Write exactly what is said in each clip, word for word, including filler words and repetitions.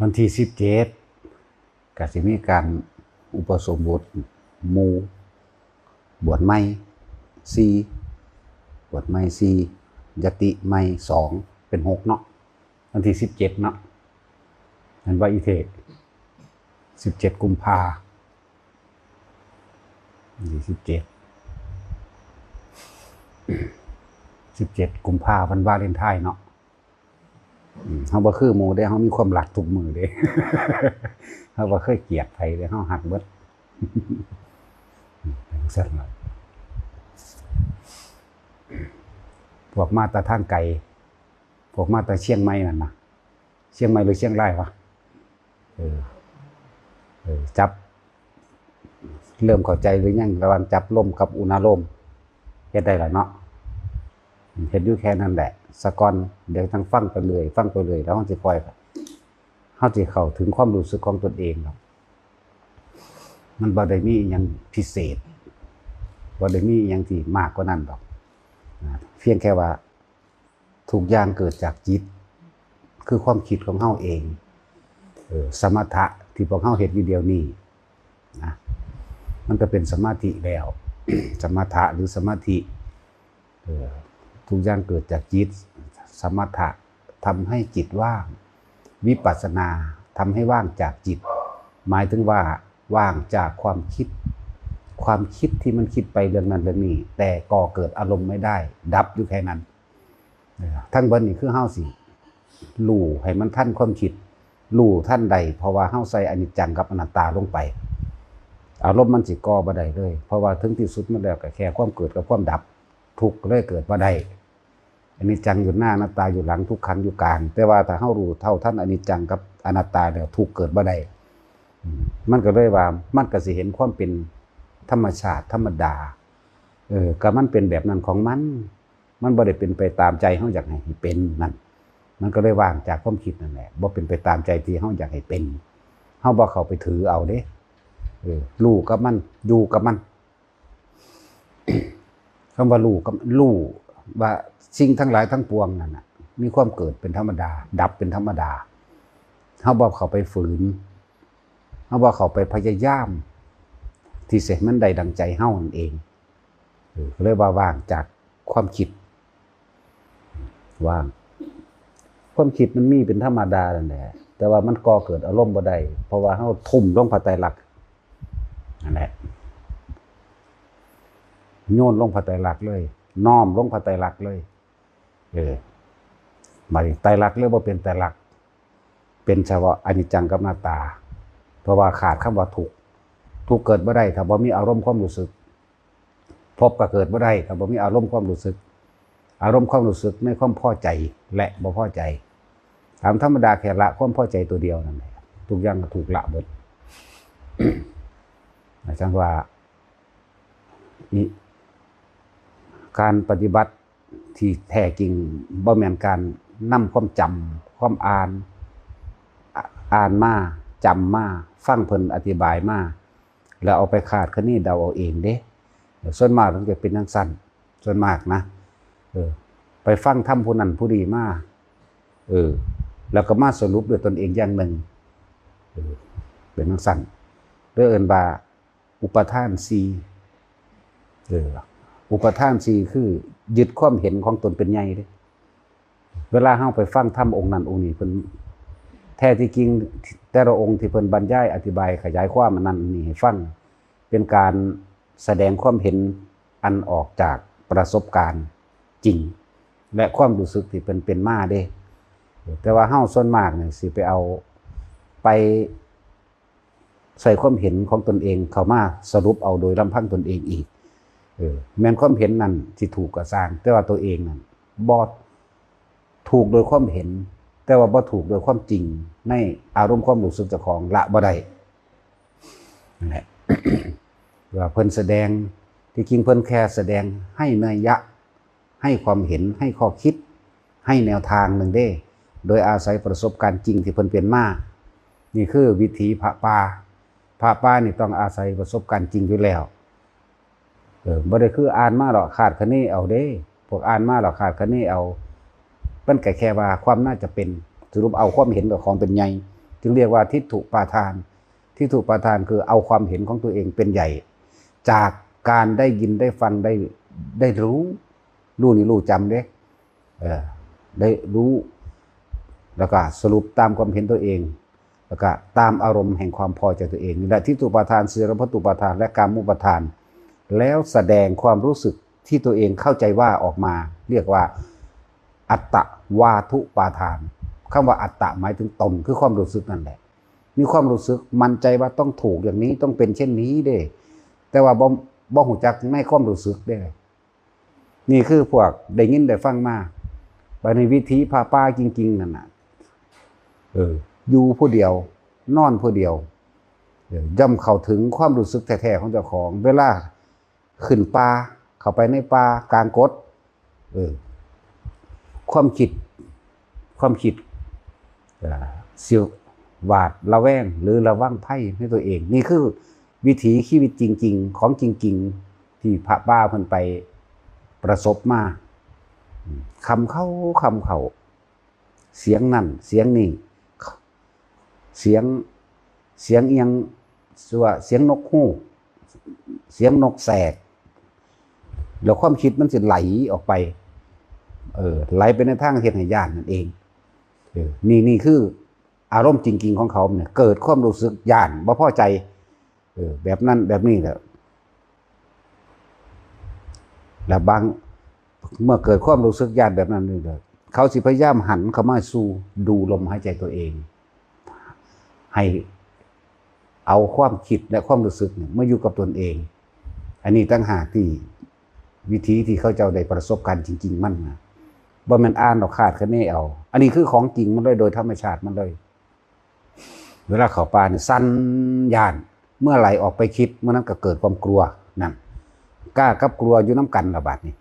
วันที่สิบเจ็ด ก็สิมีการอุปสมบทหมู่ บวชใหม่สี่ บวชใหม่สี่ ญาติใหม่สอง เป็นหกเนาะ วันที่สิบเจ็ดเนาะ อันว่าอีเทก สิบเจ็ด กุมภา วันที่สิบเจ็ด สิบเจ็ด กุมภา วันวาเลนไทน์เนาะ อืม เฮาบ่คือหมู่เด้ เฮามีความรักทุกมื้อเด้ เฮาบ่เคยเกลียดไผเด้ เฮาฮักเบิด จั่งซั่นล่ะ พวกมาแต่ทางไกล พวกมาแต่เชียงใหม่นั่นนะ เชียงใหม่หรือเชียงรายวะ เออ เออ จับ เริ่มเข้าใจหรือยัง ระหว่างจับลมกับอุณาโลม เฮ็ดได้แล้วเนาะ เฮ็ดอยู่แค่นั้นแหละ สะก่อน เดี๋ยวจั่งฟังไปเรื่อย ฟังไปเรื่อย แล้วเฮาสิค่อย เฮาสิเข้าถึงความรู้สึกของตนเองดอก มันบ่ได้มีอิหยังพิเศษ บ่ได้มีอิหยังที่มากกว่านั้นดอก นะ เพียงแค่ว่า ทุกอย่างเกิดจากจิต คือความคิดของเฮาเอง เออ สมถะที่พวกเฮาเฮ็ดอยู่เดี๋ยวนี้นะ มันก็เป็นสมาธิแล้ว สมถะหรือสมาธิ เออ ทุกอย่างเกิดจากจิต สมถะทำให้จิตว่าง วิปัสสนาทำให้ว่างจากจิต หมายถึงว่าว่างจากความคิด ความคิดที่มันคิดไปเรื่องนั้นเรื่องนี้ แต่ก่อเกิดอารมณ์ไม่ได้ ดับอยู่แค่นั้น เออ ทั้งเบิดนี่คือเฮาสิรู้ให้มันทันความคิด รู้ทันได้ เพราะว่าเฮาใส่อนิจจังกับอนัตตาลงไป อารมณ์มันสิก่อบ่ได้เลย เพราะว่าถึงที่สุดมันแล้วก็แค่ความเกิดกับความดับ ทุกข์ก็เลยเกิดบ่ได้ อนิจจังอยู่หน้า อนัตตาอยู่หลัง ทุกขังอยู่กลาง แต่ว่าถ้าเฮารู้เท่าทันอนิจจังกับอนัตตาแล้ว ทุกข์เกิดบ่ได้ อืม มันก็เลยว่า มันก็สิเห็นความเป็นธรรมชาติธรรมดา เออ ก็มันเป็นแบบนั้นของมัน มันบ่ได้เป็นไปตามใจเฮาอยากให้เป็นนั่น มันก็เลยว่างจากความคิดนั่นแหละ บ่เป็นไปตามใจที่เฮาอยากให้เป็น เฮาบ่เข้าไปถือเอาเด้ เออ รู้กับมัน อยู่กับมัน คำว่ารู้กับ รู้ว่าสิ่งทั้งหลายทั้งปวงนั่นน่ะ มีความเกิดเป็นธรรมดา ดับเป็นธรรมดา เฮาบ่เข้าไปฝืน เฮาบ่เข้าไปพยายาม ที่สิให้มันได้ดังใจเฮานั่นเอง เออ ก็เลยว่าว่างจากความคิด ว่าง ความคิดมันมีเป็นธรรมดานั่นแหละ แต่ว่ามันก่อเกิดอารมณ์บ่ได้ เพราะว่าเฮาทุ่มลงพระไตรลักษณ์นั่นแหละ โยนลงพระไตรลักษณ์เลย น้อมลงพระไตรลักษณ์เลย เออ บัดนี้ไตรลักษณ์เลยบ่เป็นไตรลักษณ์ เป็นเฉพาะอนิจจังกับอนัตตา เพราะว่าขาดคำว่าทุกข์ ทุกข์เกิดบ่ได้ถ้าบ่มีอารมณ์ความรู้สึก ภพก็เกิดบ่ได้ถ้าบ่มีอารมณ์ความรู้สึก อารมณ์ความรู้สึกในความพอใจและบ่พอใจ ตามธรรมดาแค่ละความพอใจตัวเดียวนั่นแหละ ทุกอย่างก็ถูกละเบิด จั่งว่า อิ การปฏิบัติที่แท้จริงบ่แม่นการนำความจำ ความอ่าน อ่านมา จำมา ฟังเพิ่นอธิบายมา แล้วเอาไปคาดคะเนเดาเอาเองเด้ ส่วนมากมันจะเป็นจั่งซั้น ส่วนมากนะ เออ ไปฟังธรรมผู้นั้นผู้นี้มา เออ แล้วก็มาสรุปด้วยตนเองอย่างหนึ่ง เออ เป็นจั่งซั้น เรียกเอิ้นว่า อุปาทานสี่ เออ อุปาทานสี่คือยึดความเห็นของตนเป็นใหญ่เด้ เวลาเฮาไปฟังธรรมองค์นั้นองค์นี้เพิ่น แท้ที่จริงแต่ละองค์ที่เพิ่นบรรยายอธิบายขยายความอันนั้นอันนี้ให้ฟัง เป็นการแสดงความเห็นอันออกจากประสบการณ์จริง และความรู้สึกที่เพิ่นเป็นมาเด้ แต่ว่าเฮาส่วนมากนี่สิไปเอา ไปใส่ความเห็นของตนเองเข้ามาสรุปเอาโดยลำพังตนเองอีก เออ แม่นความเห็นนั่นสิถูกก็ซ่าง แต่ว่าตัวเองนั่นบ่ถูกโดยความเห็น แต่ว่าบ่ถูกโดยความจริง ในอารมณ์ความรู้สึกเจ้าของละบ่ได้ นั่นแหละ ว่าเพิ่นแสดง ที่จริงเพิ่นแค่แสดงให้นัยยะ ให้ความเห็น ให้ข้อคิด ให้แนวทางหนึ่งเด้ โดยอาศัยประสบการณ์จริงที่เพิ่นเป็นมา นี่คือวิถีพระป่า พระป่านี่ต้องอาศัยประสบการณ์จริงอยู่แล้ว เออ บ่ได้คืออ่านมาหรอกคาดคะเนเอาเด้ พวกอ่านมาหรอกคาดคะเนเอา มันก็แค่ว่าความน่าจะเป็น สรุปเอาความเห็นกับของเป็นใหญ่ จึงเรียกว่าทิฏฐุปาทาน ทิฏฐุปาทานคือเอาความเห็นของตัวเองเป็นใหญ่ จากการได้ยินได้ฟังได้ได้รู้ รู้นี่รู้จำเด้ เออ ได้รู้ แล้วก็สรุปตามความเห็นตัวเอง แล้วก็ตามอารมณ์แห่งความพอใจตัวเองนี่แหละ ทิฏฐุปาทาน สีลพัตตุปาทาน และกามุปาทาน แล้วแสดงความรู้สึกที่ตัวเองเข้าใจว่าออกมา เรียกว่าอัตตวาทุปาทาน คำว่าอัตตะหมายถึงตน คือความรู้สึกนั่นแหละ มีความรู้สึกมั่นใจว่าต้องถูกอย่างนี้ ต้องเป็นเช่นนี้เด้ แต่ว่าบ่บ่ฮู้จักในความรู้สึกเด้ นี่คือพวกได้ยินได้ฟังมา บัดนี้วิถีพระป่าจริงๆนั่นน่ะ เออ อยู่ผู้เดียว นอนผู้เดียว เออ ย่อมเข้าถึงความรู้สึกแท้ๆของเจ้าของ เวลาขึ้นป่า เข้าไปในป่ากลางกฏ เออ ความคิด ความคิด เอ่อ สิหวาดระแวงหรือระวังภัยในตัวเอง นี่คือวิถีชีวิตจริงๆ ของจริงๆ ที่พระป่าเพิ่นไปประสบมา ค่ำเข้า ค่ำเข้า เสียงนั่น เสียงนี่ เสียง เสียงอิหยัง สิว่าเสียงนกฮูก เสียงนกแสก แล้วความคิดมันสิไหลออกไป เออ ไหลไปในทางเฮ็ดให้ย้านนั่นเอง เออ นี่ นี่คืออารมณ์จริงๆของเขาเนี่ย เกิดความรู้สึกย้าน บ่พอใจ เออ แบบนั้นแบบนี้แหละ แล้วบาง เมื่อเกิดความรู้สึกย้านแบบนั้นนี่แหละ เขาสิพยายามหันเข้ามาสู่ดูลมหายใจตัวเอง ให้เอาความคิดและความรู้สึกเนี่ยมาอยู่กับตนเอง อันนี้ต่างหากที่วิธีที่เขาเจ้าได้ประสบการณ์จริงๆมันนะ บ่แม่นอ่านเอา คาดคะเนเอา อันนี้คือของจริงมันเลย โดยธรรมชาติมันเลย เวลาเข้าป่านี่สั่นย้าน เมื่อไหร่ออกไปคิด เมื่อนั้นก็เกิดความกลัว นั่น กล้ากับกลัวอยู่นำกันละบาดนี้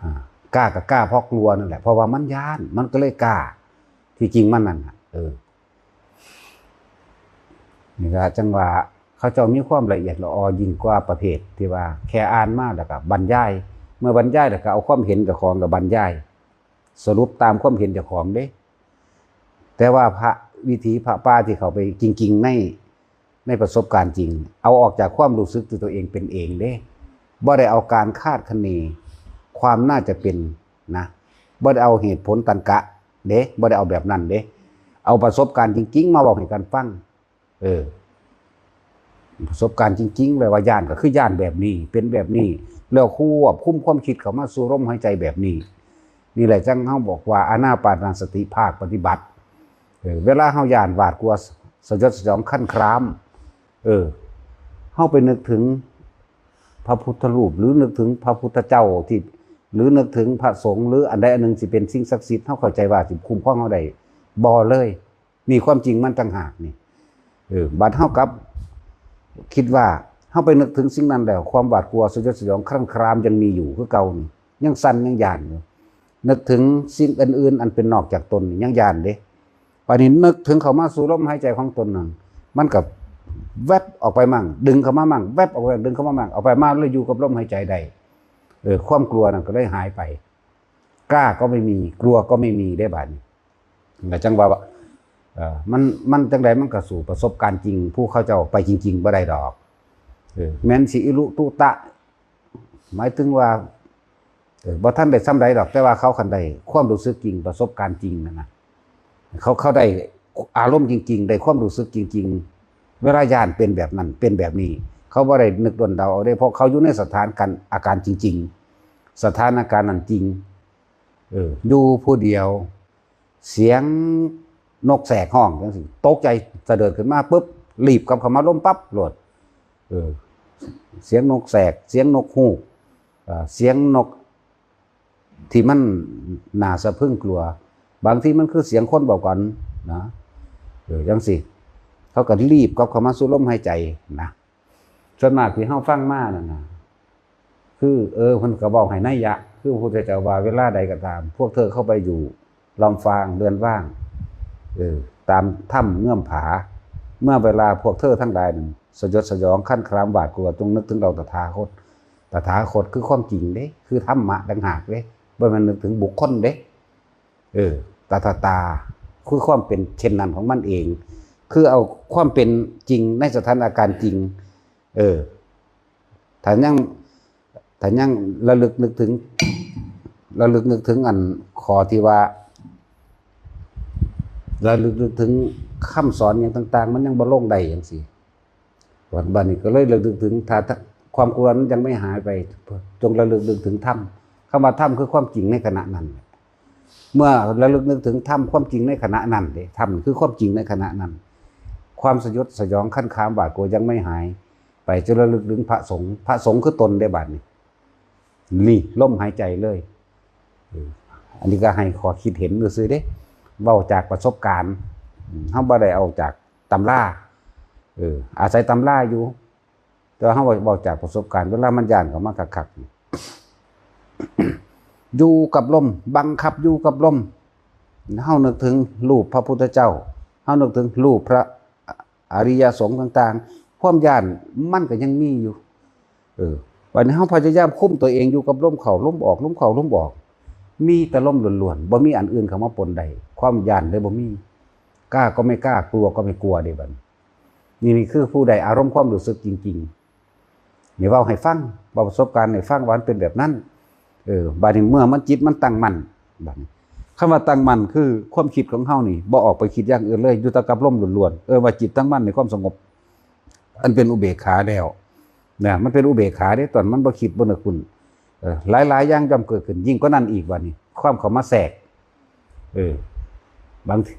อ่า กล้ากับกล้าเพราะกลัวนั่นแหละ เพราะว่ามันย้าน มันก็เลยกล้า ที่จริงมันนั่นน่ะ เออ นี่ก็จังว่าเขาเจ้ามีความละเอียดละออยิ่งกว่าประเภทที่ว่าแค่อ่านมาแล้วก็บรรยาย เมื่อบรรยายแล้วก็เอาความเห็นเจ้าของกับบรรยาย สรุปตามความเห็นเจ้าของเด้ แต่ว่าพระวิถีพระป่าที่เขาไปจริงๆใน ในประสบการณ์จริง เอาออกจากความรู้สึกที่ตัวเองเป็นเองเด้ บ่ได้เอาการคาดคะเน ความน่าจะเป็นนะ บ่ได้เอาเหตุผลตรรกะเด้ บ่ได้เอาแบบนั้นเด้ เอาประสบการณ์จริงๆมาเว้าให้กันฟัง เออ ประสบการณ์จริงๆเลยว่าย้านก็คือย้านแบบนี้ เป็นแบบนี้ แล้วควบคุมความคิดเข้ามาสู่ลมหายใจแบบนี้ นี่แหละจังเฮาบอกว่าอานาปานสติภาคปฏิบัติ เออ เวลาเฮาย้านหวาดกลัวสยดสยองครั่นคราม เออ เฮาไปนึกถึงพระพุทธรูป หรือนึกถึงพระพุทธเจ้าที่ หรือนึกถึงพระสงฆ์ หรืออันใดอันหนึ่งสิเป็นสิ่งศักดิ์สิทธิ์ เฮาเข้าใจว่าสิคุ้มครองเฮาได้ บ่เลย นี่ความจริงมันต่างหากนี่ เออ บัดเฮากลับคิดว่าเฮาไปนึกถึงสิ่งนั้นแล้ว ความหวาดกลัวสยดสยองครั่นครามยังมีอยู่คือเก่านี่ ยังสั่นยังย้านอยู่ นึกถึงสิ่งอื่นๆอันเป็นนอกจากตนนี่ยังย้านเด้ บัดนี้นึกถึงเข้ามาสู่ลมหายใจของตนนั่น มันก็แวบออกไปมั่ง ดึงเข้ามามั่ง แวบออกไปมั่ง ดึงเข้ามามั่ง ออกไปมาแล้วอยู่กับลมหายใจได้ เออ ความกลัวนั่นก็เลยหายไป กล้าก็ไม่มี กลัวก็ไม่มีได้บัดนี้ ก็จังว่า เอ่อ มัน มันจังใดมันก็สู่ประสบการณ์จริง ผู้เขาเจ้าไปจริงๆบ่ได้ดอก เออ แม้นสิอิรุตุตะ หมายถึงว่า เออ บ่ทันได้ส่ำใดดอก แต่ว่าเขาคันได้ความรู้สึกจริง ประสบการณ์จริงนั่นนะ เขา เขาได้อารมณ์จริงๆ ได้ความรู้สึกจริงๆ เวลาย้านเป็นแบบนั้น เป็นแบบนี้ เขาบ่ได้นึกด้นเดาเอาเด้ เพราะเขาอยู่ในสถานการณ์ อาการจริงๆ สถานการณ์นั้นจริง เออ อยู่ผู้เดียว เสียงนกแสกฮ้องจังซี้ ตกใจสะเดิดขึ้นมาปุ๊บ รีบกลับเข้ามาลมปั๊บโลด เออ เสียงนกแสก เสียงนกฮูก เอ่อ เสียงนกที่มันน่าสะพรึงกลัว บางทีมันคือเสียงคนเว้ากันนะ เออ จังซี้ เขาก็รีบกลับเข้ามาสู่ลมหายใจนะ ส่วนมากที่เฮาฟังมานั่นน่ะ คือ เออ เพิ่นก็เว้าให้นัยยะ คือพระพุทธเจ้าว่าเวลาใดก็ตาม พวกเธอเข้าไปอยู่ลอมฟางเรือนว่าง เออ ตามถ้ำเงื้อมผา เมื่อเวลาพวกเธอทั้งหลายนั้นสยดสยองครั่นครามหวาดกลัว จงนึกถึงเราตถาคต ตถาคตคือความจริงเด้ คือธรรมะต่างหากเด้ บ่แม่นนึกถึงบุคคลเด้ เออ ตถาตา คือความเป็นเช่นนั้นของมันเอง คือเอาความเป็นจริงในสถานการณ์จริง เออ ถ้ายัง ถ้ายังระลึกนึกถึง ระลึกนึกถึงอันข้อที่ว่า ระลึกนึกถึงคำสอนอย่างต่างๆ มันยังบ่ลงได้จังซี้ วันบัดนี้ก็เลยระลึกถึง ถ้า ถ้าความกลัวนั้นยังไม่หายไป จงระลึกนึกถึงธรรม คำว่าธรรมคือความจริงในขณะนั้น เมื่อระลึกนึกถึงธรรม ความจริงในขณะนั้นเด้ ธรรมคือความจริงในขณะนั้น ความสยดสยองคันคามหวาดกลัวยังไม่หายไป จงระลึกถึงพระสงฆ์ พระสงฆ์คือตนได้บัดนี้ นี่ลมหายใจเลย เออ อันนี้ก็ให้ข้อคิดเห็นซื่อๆเด้ เว้าจากประสบการณ์ อืม เฮาบ่ได้เอาจากตำรา เออ อาศัยตำราอยู่ แต่ว่าเฮาเว้าจากประสบการณ์ เวลามันย้านเข้ามาคักๆ อยู่กับลม บังคับอยู่กับลม เฮานึกถึงรูปพระพุทธเจ้า เฮานึกถึงรูปพระอริยสงฆ์ต่างๆ ความย้านมันก็ยังมีอยู่ เออ บัดนี้เฮาพยายามคุมตัวเองอยู่กับลมเข้าลมออก ลมเข้าลมออก มีแต่ลมล้วนๆ บ่มีอันอื่นเข้ามาปนได้ ความย้านเลยบ่มี กล้าก็ไม่กล้า กลัวก็ไม่กลัวเด้บัดนี้ นี่ นี่คือผู้ได้อารมณ์ความรู้สึกจริงๆ นี่เว้าให้ฟัง เว้าประสบการณ์ให้ฟังว่ามันเป็นแบบนั้น เออ บัดนี้เมื่อมันจิตมันตั้งมั่น บัดนี้ คำว่าตั้งมั่นคือความคิดของเฮานี่ บ่ออกไปคิดอย่างอื่นเลย อยู่แต่กับลมล้วนๆ เออ ว่าจิตตั้งมั่นในความสงบ อันเป็นอุเบกขาแล้ว นะ มันเป็นอุเบกขาเด้ ตอนมันบ่คิดบ่นึกคุณ เออ หลายๆ อย่างย่อมเกิดขึ้น ยิ่งกว่านั้นอีกบัดนี้ ความเข้ามาแทรก เออ บางที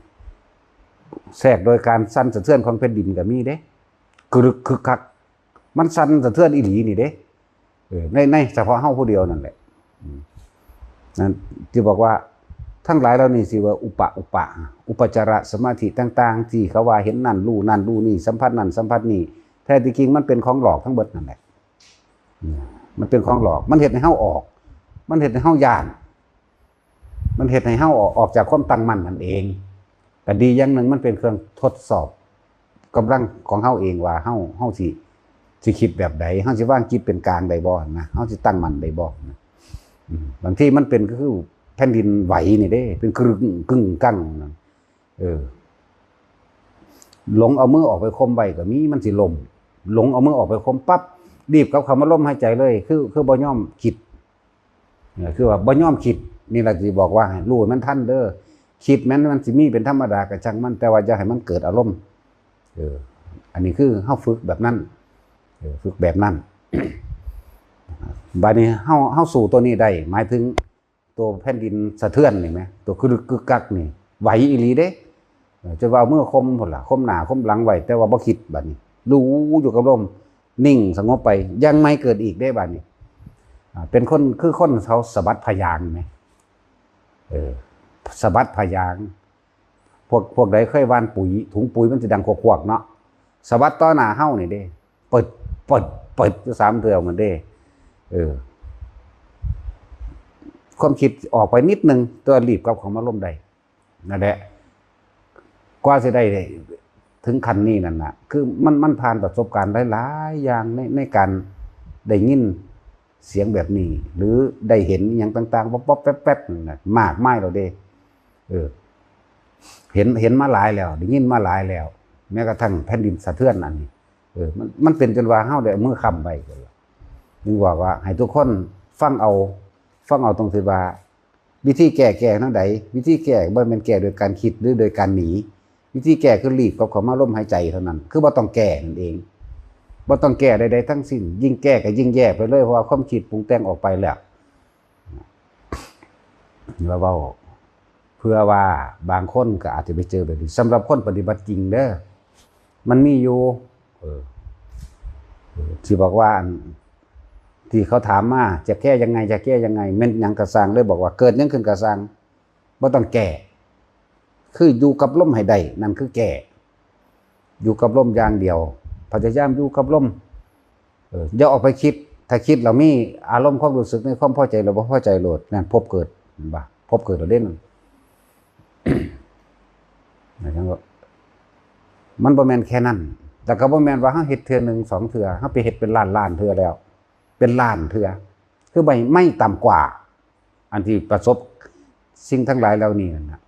แทรกโดยการสั่นสะเทือนของแผ่นดินก็มีเด้ กรึกคึกคัก มันสั่นสะเทือนอีหลีนี่เด้ เออ ใน ในเฉพาะเฮาผู้เดียวนั่นแหละ อืม นั่นที่บอกว่า ทั้งหลายเหล่านี้สิว่าอุปะ อุปะ อุปจารสมาธิต่างๆ ที่เขาว่าเห็นนั่นรู้นั่นรู้นี่ สัมผัสนั่นสัมผัสนี่ แท้ที่จริงมันเป็นของหลอกทั้งเบิดนั่นแหละ อืม มันเป็นของหลอก มันเฮ็ดให้เฮาออก มันเฮ็ดให้เฮาย้าน มันเฮ็ดให้เฮาออก ออกจากความตั้งมั่นนั่นเอง แต่ดีอย่างหนึ่งมันเป็นเครื่องทดสอบกำลังของเฮาเองว่าเฮา เฮาสิ สิคิดแบบใด เฮาสิวางจิตเป็นกลางได้บ่นะ เฮาสิตั้งมั่นได้บ่นะ อืม บางทีมันเป็นก็คือแผ่นดินไหวนี่เด้ เป็นกึ่งกึ่งกังนะ เออ หลงเอามือออกไปข่มไว้ก็มี มันสิล้ม หลงเอามือออกไปข่มปั๊บ รีบกลับเข้ามาลมหายใจเลย คือ คือบ่ยอมคิด เออ คือว่าบ่ยอมคิด นี่แหละที่บอกว่าให้รู้ให้มันทันเด้อ คิดแม้นมันสิมีเป็นธรรมดาก็ช่างมัน แต่ว่าอย่าให้มันเกิดอารมณ์ เออ อันนี้คือเฮาฝึกแบบนั้น เออ ฝึกแบบนั้น บัดนี้เฮา เฮาสู้ตัวนี้ได้ หมายถึงตัวแผ่นดินสะเทือนนี่แหม ตัวกึกกึกกักนี่ ไหวอีหลีเด้ เออ จนว่าเอามือข่มพุ้นล่ะ ข่มหน้าข่มหลังไว้ แต่ว่าบ่คิดบัดนี้ รู้อยู่กับลม นิ่งสงบไป ยังไม่เกิดอีกได้บัดนี้ อ่า เป็นคน คือคนเขาสะบัดผ้ายางแหม เออ สะบัดผ้ายาง พวก พวกใดเคยหว่านปุ๋ย ถุงปุ๋ยมันสิดังควักๆเนาะ สะบัดต่อหน้าเฮานี่เด้ เปิด เปิด เปิดอยู่สามเทื่อมันเด้ เออ ความคิดออกไปนิดนึง แต่ว่ารีบกลับเข้ามาลมได้ นั่นแหละ กว่าสิได้ถึงขั้นนี้นั่นน่ะ คือมัน มันผ่านประสบการณ์หลายๆอย่างใน ในการได้ยินเสียงแบบนี้ หรือได้เห็นอหย่างต่างๆ ป๊อบๆแป๊บๆนั่นน่ะ มากมายแล้วเด้ เออ เห็น เห็นมาหลายแล้ว ได้ยินมาหลายแล้ว แม้กระทั่งแผ่นดินสะเทือนอันนี้ เออ มัน มันเป็นจนว่าเฮาได้เอามือค้ำไว้ จึงบอกว่าให้ทุกคนฟังเอา ฟังเอาตรงที่ว่า วิธีแก้ แก้แนวใด วิธีแก้บ่แม่นแก้โดยการคิดหรือโดยการหนี วิธีแก้คือรีบกลับเข้ามาลมหายใจเท่านั้น คือบ่ต้องแก้นั่นเอง บ่ต้องแก้ใดๆทั้งสิ้น ยิ่งแก้ก็ยิ่งแย่ไปเลย เพราะว่าความคิดปรุงแต่งออกไปแล้ว ว่าเว้า เพื่อว่าบางคนก็อาจจะไปเจอแบบนี้ สำหรับคนปฏิบัติจริงเด้อ มันมีอยู่ เออ เออ ที่บอกว่าอัน ที่เขาถามมา จะแก้ยังไง จะแก้ยังไง แม่นหยังกะซ่าง เลยบอกว่าเกิดหยังขึ้นกะซ่าง บ่ต้องแก้ คืออยู่กับลมให้ได้ นั่นคือแก้ อยู่กับลมอย่างเดียว พยายามอยู่กับลม เออ อย่าออกไปคิด ถ้าคิดแล้วมีอารมณ์ความรู้สึกในความพอใจหรือบ่พอใจโลด นั่นภพเกิด เห็นบ่ ภพเกิดแล้วเด้นั่น นะครับ มันบ่แม่นแค่นั้น แต่ก็บ่แม่นว่าเฮาเฮ็ดเทื่อหนึ่งสองเทื่อ เฮาไปเฮ็ดเป็นล้านๆเทื่อแล้ว เป็นล้านเทื่อ คือไม่ ไม่ต่ำกว่า อันที่ประสบสิ่งทั้งหลายเหล่านี้นั่นน่ะ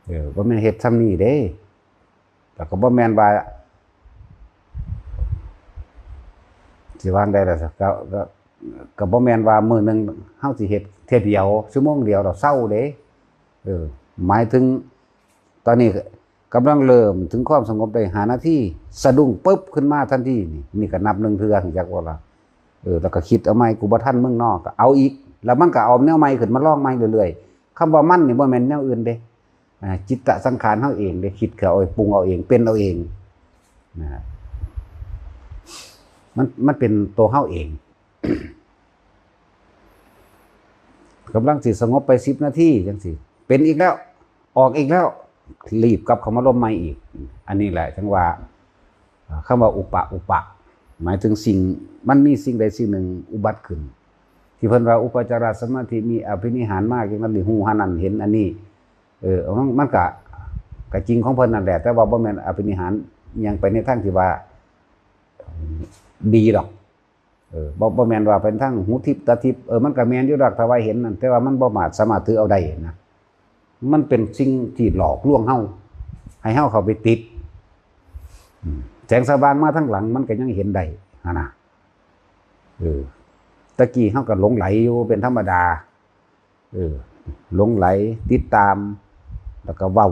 เออ บ่แม่นเฮ็ดส่ำนี้เด้ แล้วก็บ่แม่นว่า สิว่าจั่งใดล่ะ ก็ ก็ ก็บ่แม่นว่ามื้อหนึ่งเฮาสิเฮ็ดเทื่อเดียว ชั่วโมงเดียวแล้วเซาเด้ เออ หมายถึง ตอนนี้กำลังเริ่มถึงความสงบได้ห้านาที สะดุ้งปึ๊บขึ้นมาทันที นี่ นี่ก็นับหนึ่งเทื่อ จักว่าล่ะ เออ แล้วก็คิดเอาใหม่ กูบ่ทันมึงเนาะ ก็เอาอีก แล้วมันก็เอาแนวใหม่ขึ้นมาลองใหม่เรื่อยๆ คำว่ามันนี่บ่แม่นแนวอื่นเด้ อ่า จิตตสังขารเฮาเองเด้ คิดเอาเอง ปรุงเอาเอง เป็นเอาเอง นะฮะ มัน มันเป็นตัวเฮาเอง กำลังสิสงบไปสิบนาทีจังซี่ เป็นอีกแล้ว ออกอีกแล้ว รีบกลับเข้ามาลมใหม่อีก อันนี้แหละจั่งว่า อ่า คำว่าอุปะ อุปะ หมายถึงสิ่ง มันมีสิ่งใดสิ่งหนึ่งอุบัติขึ้น ที่เพิ่นว่าอุปจารสมาธิมีอภินิหารมา จั่งนั้นนี่ฮู้หานั่นเห็นอันนี้ เออ มัน มันก็ ก็จริงของเพิ่นนั่นแหละ แต่ว่าบ่แม่นอภินิหารอิหยังไปในทางที่ว่า ดีดอก เออ บ่ บ่แม่นว่าเป็นทางหูทิพย์ตาทิพย์ เออ มันก็แม่นอยู่ดอก ถ้าว่าเห็นนั่น แต่ว่ามันบ่สามารถถือเอาได้นะ มันเป็นสิ่งที่หลอกลวงเฮา ให้เฮาเข้าไปติด อืม แสงสว่างมาทางหลัง มันก็ยังเห็นได้หั้นนะ เออ ตะกี้เฮาก็หลงไหลอยู่เป็นธรรมดา เออ หลงไหล ติดตาม แล้วก็เว้า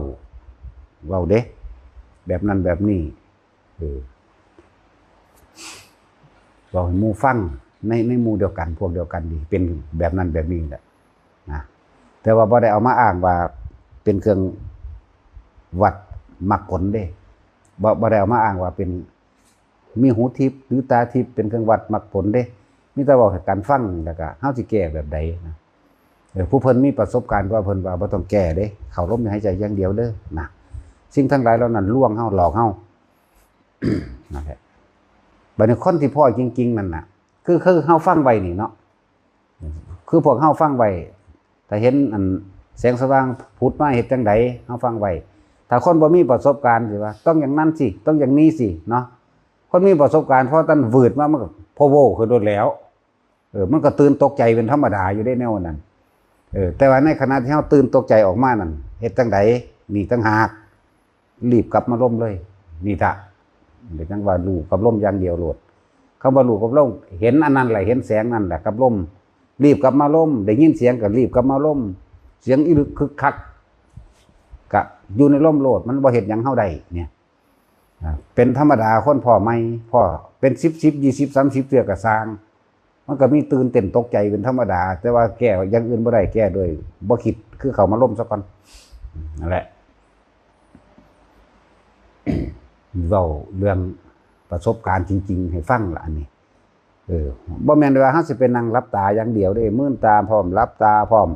เว้าเด้ แบบนั้นแบบนี้ เออ เว้าให้หมู่ฟัง ใน ในหมู่เดียวกัน พวกเดียวกันนี่ เป็นแบบนั้นแบบนี้แหละ นะ แต่ว่าบ่ได้เอามาอ้างว่าเป็นเครื่องวัดมรรคผลเด้ บ่ บ่ได้เอามาอ้างว่าเป็น มีหูทิพย์หรือตาทิพย์เป็นเครื่องวัดมรรคผลเด้ มีแต่เว้าให้กันฟัง แล้วก็เฮาสิแก้แบบใดนะ เออ ผู้เพิ่นมีประสบการณ์กว่า เพิ่นว่าบ่ต้องแก้เด้ เข้าลมหายใจอย่างเดียวเด้อนะ สิ่งทั้งหลายเหล่านั้นลวงเฮา หลอกเฮา นั่นแหละ บัดนี้คนที่พ้อจริงๆนั่นน่ะ คือ คือเฮาฟังไว้นี่เนาะ คือพวกเฮาฟังไว้ ถ้าเห็นอันแสงสว่างผุดมาเฮ็ดจั่งใด เฮาฟังไว้ ถ้าคนบ่มีประสบการณ์สิว่า ต้องอย่างนั้นสิ ต้องอย่างนี้สิเนาะ คนมีประสบการณ์ พอตันวืดมา มันก็พะโว้ขึ้นโลดแล้ว เออ มันก็ตื่นตกใจเป็นธรรมดาอยู่เด้แนวนั้น เออ แต่ว่าในขณะที่เฮาตื่นตกใจออกมานั่น เฮ็ดจั่งใด นี่ต่างหาก รีบกลับมาลมเลย นี่ทะ เดี๋ยวจั่งว่ารู้กับลมอย่างเดียวโลด คำว่ารู้กับลม เห็นอันนั้นแหละ เห็นแสงนั่นแหละกับลม รีบกลับมาลม ได้ยินเสียงก็รีบกลับมาลม เสียงอีหลึกคึกคัก ก็อยู่ในลมโลด มันบ่เฮ็ดหยังเฮาได้เนี่ย อ่า เป็นธรรมดาคนพ้อใหม่ พ้อเป็นสิบ สิบ ยี่สิบ สามสิบ เทื่อก็ซ่าง มันก็มีตื่นเต้นตกใจเป็นธรรมดา แต่ว่าแก้อย่างอื่นบ่ได้ แก้โดยบ่คิด คือเข้ามาลมซะก่อน นั่นแหละ เว้าเรื่องประสบการณ์จริงๆให้ฟังล่ะอันนี้ เออ บ่แม่นว่าเฮาสิไปนั่งหลับตาอย่างเดียวเด้ มืนตาพร้อม หลับตาพร้อม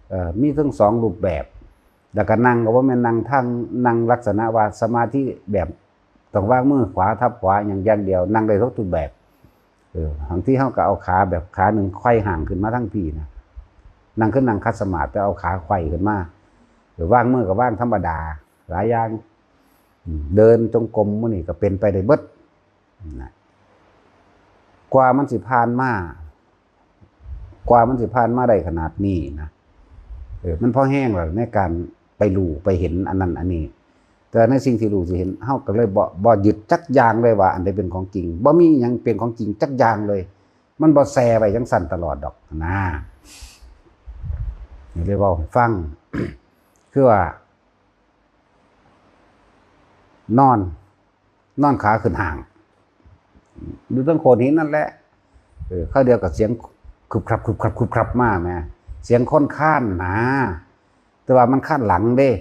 เอ่อ มีทั้งสองรูปแบบ แล้วก็นั่งก็บ่แม่นนั่งทาง นั่งลักษณะว่าสมาธิแบบต้องวางมือขวาทับขวาอย่าง อย่างเดียว นั่งได้ทุกรูปแบบ เออ บางทีเฮาก็เอาขาแบบขาหนึ่งไขว่ห้างขึ้นมาทั้งพี้นะ นั่งคือนั่งขัดสมาธิ แต่เอาขาไขว่ขึ้นมา เออ วางมือก็วางธรรมดา หลายอย่าง อืม เดินจงกรมมื้อนี้ก็เป็นไปได้เบิดนะ กว่ามันสิผ่านมา กว่ามันสิผ่านมาได้ขนาดนี้นะ เออ มันพอแฮงแล้วในการไปรู้ไปเห็นอันนั้นอันนี้ แต่ในสิ่งที่รู้สิเห็น เฮาก็เลยบ่ บ่ยึดจักอย่างเลยว่าอันใดเป็นของจริง บ่มีหยังเป็นของจริงจักอย่างเลย มันบ่แซ่ไว้จั่งซั้นตลอดดอกนะ นี่เลยเว้าให้ฟัง คือว่า นอน นอนขาขึ้นห้าง อยู่เทิงโขดหินนั่นแหละ เออ คราวเดียวกับเสียง คึบครับ คึบครับ คึบครับมาแหม เสียงคนคลานหนา แต่ว่ามันคลานหลังเด้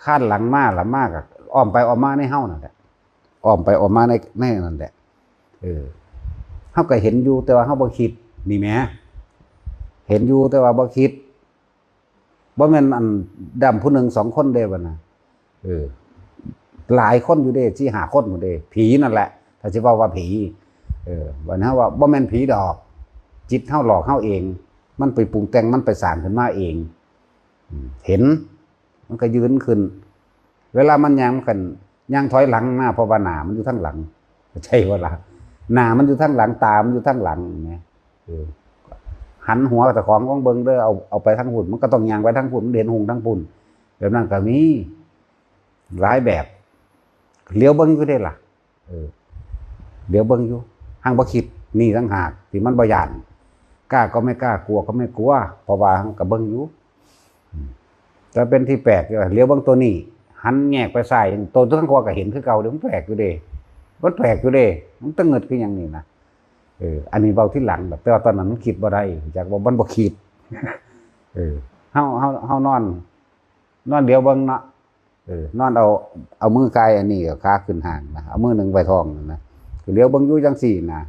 คลานหลังมา ละมาก็อ้อมไปอ้อมมาในเฮานั่นแหละ อ้อมไปอ้อมมาใน ในนั่นแหละ เออ เฮาก็เห็นอยู่ แต่ว่าเฮาบ่คิด นี่แหม เห็นอยู่ แต่ว่าบ่คิด บ่แม่นอันดำผู้หนึ่งสองคนเด้บัดน่ะ เออ หลายคนอยู่เด้ สี่ห้าคนพู้นเด้ ผีนั่นแหละ ถ้าสิเว้าว่าผี เออ บัดนี้เฮาว่าบ่แม่นผีดอก จิตเฮาหลอกเฮาเอง มันไปปรุงแต่ง มันไปสร้างขึ้นมาเอง อืม เห็น มันก็ยืนขึ้น เวลามันย่าง มันก็ย่างถอยหลังมา เพราะว่าหน้ามันอยู่ทางหลัง เข้าใจบ่ล่ะ หน้ามันอยู่ทางหลัง ตามันอยู่ทางหลัง เห็นไหม เออ หันหัวเจ้าของลองเบิ่งเด้อ เอา เอาไปทางพุ้น มันก็ต้องย่างไปทางพุ้น มันเห็นหุงทางพุ้น แบบนั้นก็มีหลายแบบ เหลียวเบิ่งอยู่เด้ล่ะ เออ เหลียวเบิ่งอยู่ หังบ่คิด นี่ต่างหากที่มันบ่ย้าน กล้าก็ไม่กล้า กลัวก็ไม่กลัว เพราะว่าหังก็เบิ่งอยู่ อืม แต่เป็นที่แปลกอยู่ว่าเหลียวเบิ่งตัวนี้ หันแงกไปซ้าย ตัวทางขวาก็เห็นคือเก่าเด้ มันแปลกอยู่เด้ มันแปลกอยู่เด้ มันตะเงิดคือหยังนี่นะ เออ อันนี้เว้าทีหลังดอก แต่ว่าตอนนั้นมันคิดบ่ได้ จักว่ามันบ่คิด เออ เฮา เฮา เฮานอน นอนเหลียวเบิ่งเนาะ เออ นอนเอา เอามือกายอันนี้กับขาขึ้นห้างนะ เอามือหนึ่งไว้ท้องนะ เหลียวเบิ่งอยู่จังซี่นะ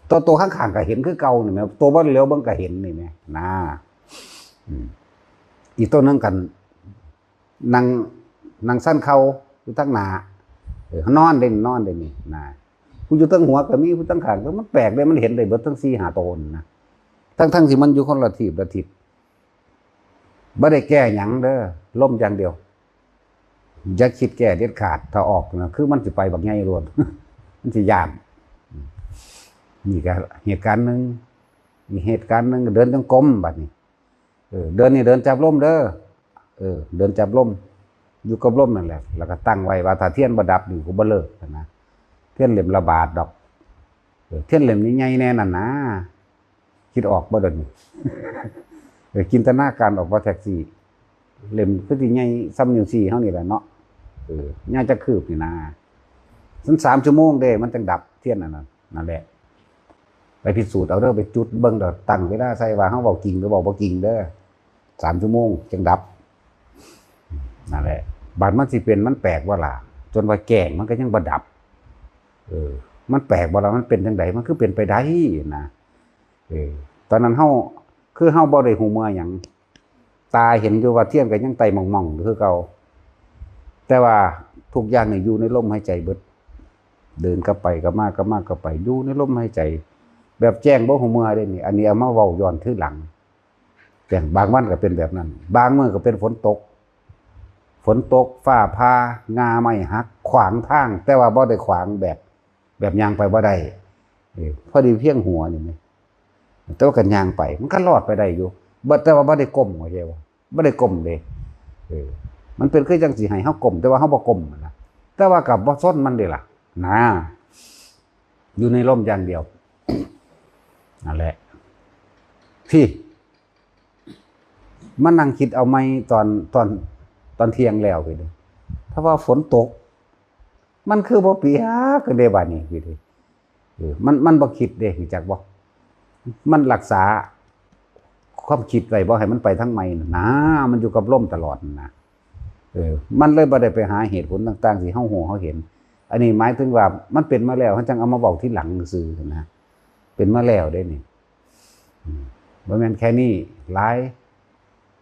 ตัว ตัวข้างๆก็เห็นคือเก่านี่แหม ตัวบ่เหลียวเบิ่งก็เห็นนี่แหมนะ อืม อีกตัวหนึ่งกัน นั่ง นั่งสั่นเข่าอยู่ทางหน้า เออ นอนเด้ นอนเด้นี่นะ ผู้อยู่ทางหัวก็มี ผู้ทางข้างก็ มันแปลกเด้ มันเห็นได้เบิดทั้งสี่ห้าตัวนั่นนะ ทั้งๆที่มันอยู่คนละทีบละทิศ บ่ได้แก้หยังเด้อ ลมอย่างเดียว อย่าคิดแก้เด็ดขาด ถ้าออกนะ คือมันสิไปบักใหญ่โลด มันสิย้าน นี่ก็เหตุการณ์หนึ่ง อีกเหตุการณ์หนึ่ง เดินจงกรมบัดนี้ เออ เดินนี่เดินจับลมเด้อ เออ เดินจับลม อยู่กับลมนั่นแหละ แล้วก็ตั้งไว้ว่าถ้าเทียนบ่ดับนี่กูบ่เลิกนะ เทียนเล่มละบาทดอก เออ เทียนเล่มใหญ่ๆแน่นั่นนะ คิดออกบ่เดี๋ยวนี้ เออ จินตนาการออกว่าแท็กซี่ เล่มคือสิใหญ่ส่ำนิ้วชี้เฮานี่แหละเนาะ เออ ยาวจักคืบนี่นะ ซั่นสามชั่วโมงเด้ มันจังดับเทียนอันนั้น นั่นแหละ ไปพิสูจน์เอาเด้อ ไปจุดเบิ่งเด้อ ตั้งเวลาใส่ว่าเฮาเว้าจริงหรือเว้าบ่จริงเด้อ สามชั่วโมงจังดับ นั่นแหละ บาดมันสิเป็น มันแปลกว่าล่ะ จนว่าแกล้งมันก็ยังบ่ดับ เออ มันแปลกบ่ล่ะ มันเป็นจังใด มันคือเป็นไปได้นะ เออ ตอนนั้นเฮา คือเฮาบ่ได้ฮู้เมื่อหยัง ตาเห็นอยู่ว่าเทียนก็ยังไต่หม่องๆอยู่คือเก่า แต่ว่าทุกอย่างนี่อยู่ในลมหายใจเบิด เดินกลับไปกลับมากลับมากลับไป อยู่ในลมหายใจ แบบแจ้งบ่ฮู้เมื่อเด้นี่ อันนี้เอามาเว้าย้อนทีหลัง แต่บางวันก็เป็นแบบนั้น บางมื้อก็เป็นฝนตก ฝนตก ฟ้าผ่า ง่าไม้หัก ขวางทาง แต่ว่าบ่ได้ขวางแบบ แบบย่างไปบ่ได้ เออ พอดีเพียงหัวนี่แหม แต่ว่าก็ย่างไป มันก็รอดไปได้อยู่ บ่ แต่ว่าบ่ได้ก้ม เข้าใจบ่ บ่ได้ก้มเด้ เออ มันเป็นคือจังสิให้เฮาก้ม แต่ว่าเฮาบ่ก้มหั้นนะ แต่ว่าก็บ่ซนมันเด้ล่ะ นะ อยู่ในลมอย่างเดียว นั่นแหละ พี่ มานั่งคิดเอาใหม่ตอน ตอน ตอนเที่ยงแล้วพี่เด้อ ถ้าว่าฝนตก มันคือบ่เปียกกันเด้บาดนี้พี่เด้อ เออ มัน มันบ่คิดเด้ รู้จักบ่ มันรักษาความคิดไว้บ่ให้มันไปทางใหม่น่ะนะ มันอยู่กับลมตลอดน่ะนะ เออ มันเลยบ่ได้ไปหาเหตุผลต่างๆที่เฮาฮู้เฮาเห็น อันนี้หมายถึงว่ามันเป็นมาแล้ว เฮาจั่งเอามาเว้าทีหลังซื่อๆนะ เป็นมาแล้วเด้นี่ อืม บ่แม่นแค่นี้ หลาย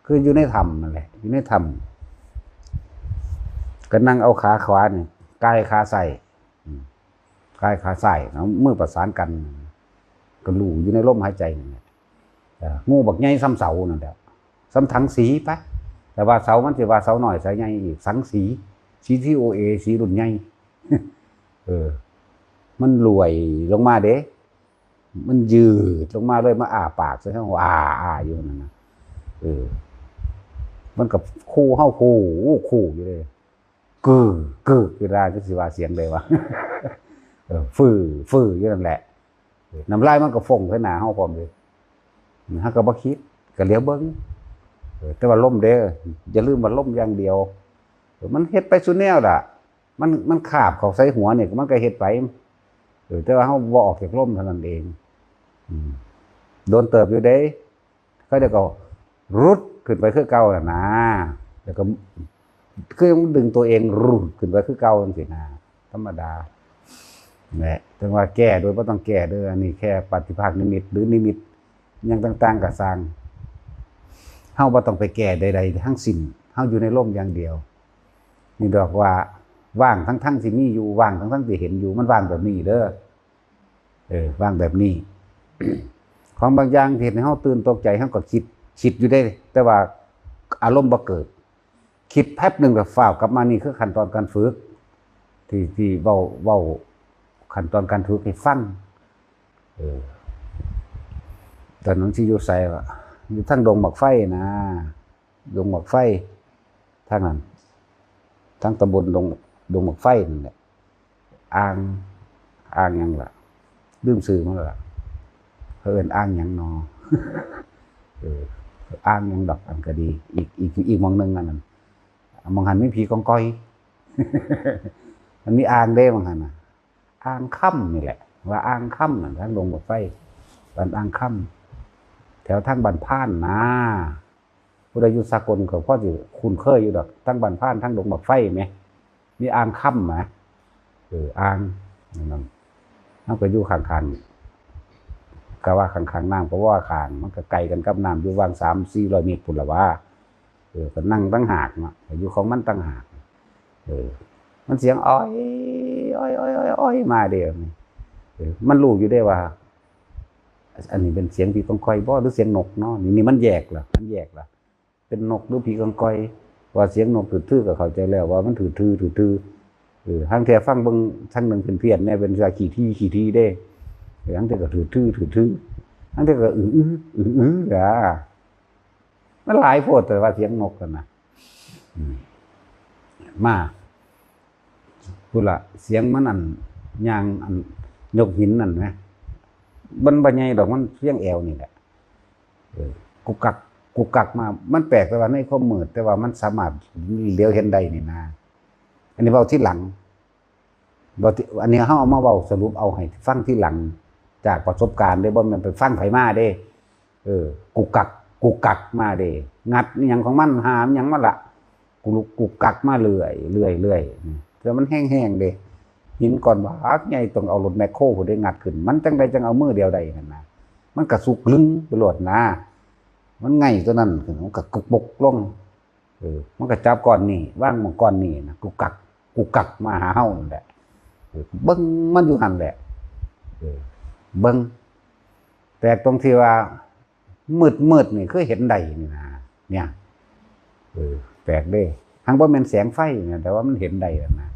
คืออยู่ในถ้ำนั่นแหละ อยู่ในถ้ำ ก็นั่งเอาขาขวานี่ ก่ายขาซ้าย อืม ก่ายขาซ้าย เอามือประสานกัน ก็รู้อยู่ในลมหายใจนั่นแหละ เอ่อ งูบักใหญ่ส่ำเสานั่นแหละ ส่ำถังสีไป แต่ว่าเสามันสิว่าเสาน้อยเสาใหญ่อีก สังสี สี ที โอ เอ สีรุ่นใหญ่ เออ มันลวยลงมาเด้ มันยืดลงมาเลย มาอ้าปากใส่เฮา อ้า อ้าอยู่นั่นน่ะ เออ มันก็คู่เฮา คู่ คู่อยู่เลย กึก กึกอยู่ได้ จักสิว่าเสียงใดวะ เออ ฟื้อ ฟื้ออยู่นั่นแหละ เออ น้ำลายมันก็ฟงใส่หน้าเฮาพร้อมเลย เฮาก็บ่คิด ก็เหลียวเบิ่ง เออ แต่ว่าลมเด้อ อย่าลืมว่าลมอย่างเดียว เออ มันเฮ็ดไปซุแนวล่ะ มัน มันคาบเข้าใส่หัวนี่ มันก็เฮ็ดไป เออ แต่ว่าเฮาบ่ออกจากลมเท่านั้นเอง อืม โดนเติบอยู่เด้ เขาเจ้าก็รุดขึ้นไปคือเก่าน่ะนะ แล้วก็ คือมันดึงตัวเองรุดขึ้นไปคือเก่าจังซี้นะ ธรรมดา แหละ ถึงว่าแก้โดยบ่ต้องแก้เด้อ อันนี้แค่ปฏิภาคนิมิต หรือนิมิตหยังต่างๆก็ซ่าง เฮาบ่ต้องไปแก้ใดๆทั้งสิ้น เฮาอยู่ในลมอย่างเดียว นี่ดอกว่าว่างทั้งๆที่มีอยู่ ว่างทั้งๆที่เห็นอยู่ มันว่างแบบนี้เด้อ เออ ว่างแบบนี้ ของบางอย่างที่เฮ็ดให้เฮาตื่นตกใจ เฮาก็คิด คิดอยู่เด้ แต่ว่าอารมณ์บ่เกิด คิดแป๊บหนึ่งก็ฟ้าวกลับมา นี่คือขั้นตอนการฝึก ที่ ที่เว้า เว้าขั้นตอนการฝึกให้ฟัง เออ ตอนนั้นสิอยู่ไสวะ อยู่ทางดงบักไฟนะ ดงบักไฟ ทางนั้น ทางตำบลดง ดงบักไฟนั่นแหละ อ่าง อ่างหยังล่ะ ลืมชื่อมันแล้วล่ะ เขาเอิ้นอ่างหยังนอ เออ อ่างหยังดอก อันก็ดี อีก อีก อีกหม่องหนึ่งอันนั้น หม่องหั้นมีผีกองกอย มันมีอ่างเด้หม่องหั้นน่ะ อ่างคำนี่แหละ ว่าอ่างคำนั่น ทางดงบักไฟ บ้านอ่างคำ แถวทางบ้านพานนะ ผู้ใดอยู่สากลก็พอสิคุ้นเคยอยู่ดอก ทางบ้านพาน ทางดงบักไฟแหม มีอ่างคำแหม เออ อ่างนั่น มันก็อยู่ข้างๆ ก็ว่าข้างๆน้ำ ก็ว่าข้าง มันก็ไกลกันกับน้ำอยู่ว่างสามสี่ร้อยเมตรพุ้นละว่า เออ ก็นั่งต่างหากเนาะ ก็อยู่ของมันต่างหาก เออ มันเสียงอ้อย อ้อย อ้อย อ้อย อ้อย มาเด้ เออ มันรู้อยู่เด้ว่า อันนี้เป็นเสียงผีกองกอยบ่ หรือเสียงนกเนาะ นี่ นี่มันแยกละ มันแยกละ เป็นนกหรือผีกองกอย ว่าเสียงนกถือๆ ก็เข้าใจแล้วว่ามันถือๆ ถือๆ เออ หางเทื่อฟังเบิ่งทางหนึ่งเพี้ยนๆ แหน่ เป็นว่าขี้ถี่ ขี้ถี่เด้ เออ หางเทื่อก็ถือๆ ถือๆ หางเทื่อก็อื้อๆ อื้อๆ อ่ะ มันหลายโพด แต่ว่าเสียงนกกันนะ อืม มา พุ้นละ เสียงมันอัน ย่างอัน ยกหินนั่นแหม มันบ่ใหญ่ดอก มันเพียงแอวนี่แหละ เออ กุกกัก กุกกักมา มันแปลกแต่ว่าในความมืด แต่ว่ามันสามารถเหลียวเห็นได้นี่นะ อันนี้เว้าทีหลัง เว้าที อันนี้เฮาเอามาเว้าสรุปเอาให้ฟังทีหลัง จากประสบการณ์เด้ บ่แม่นไปฟังไผมาเด้ เออ กุกกัก กุกกักมาเด้ งัดอิหยังของมัน หามอิหยังมาละ กุลุกกุกกักมาเรื่อย เรื่อย เรื่อย แต่มันแฮงๆ เด้ หินก้อนบักใหญ่ ต้องเอารถแมคโครพุ้นเด้งัดขึ้น มันจั่งใดจั่งเอามือเดียวได้นั่นนะ มันก็สุกลึงไปโลดนะ มันไงตัวนั้นขึ้น มันก็กุกบกลง เออ มันก็จับก้อนนี้ วางหม่องก้อนนี้นะ กุกกัก กุกกักมาหาเฮานั่นแหละ เออ เบิ่งมันอยู่หั่นแหละ เออ เบิ่ง แปลกตรงที่ว่า มืดๆ นี่คือเห็นได้นี่นะ เนี่ย เออ แปลกเด้ หังบ่แม่นแสงไฟนะ แต่ว่ามันเห็นได้นั่นนะ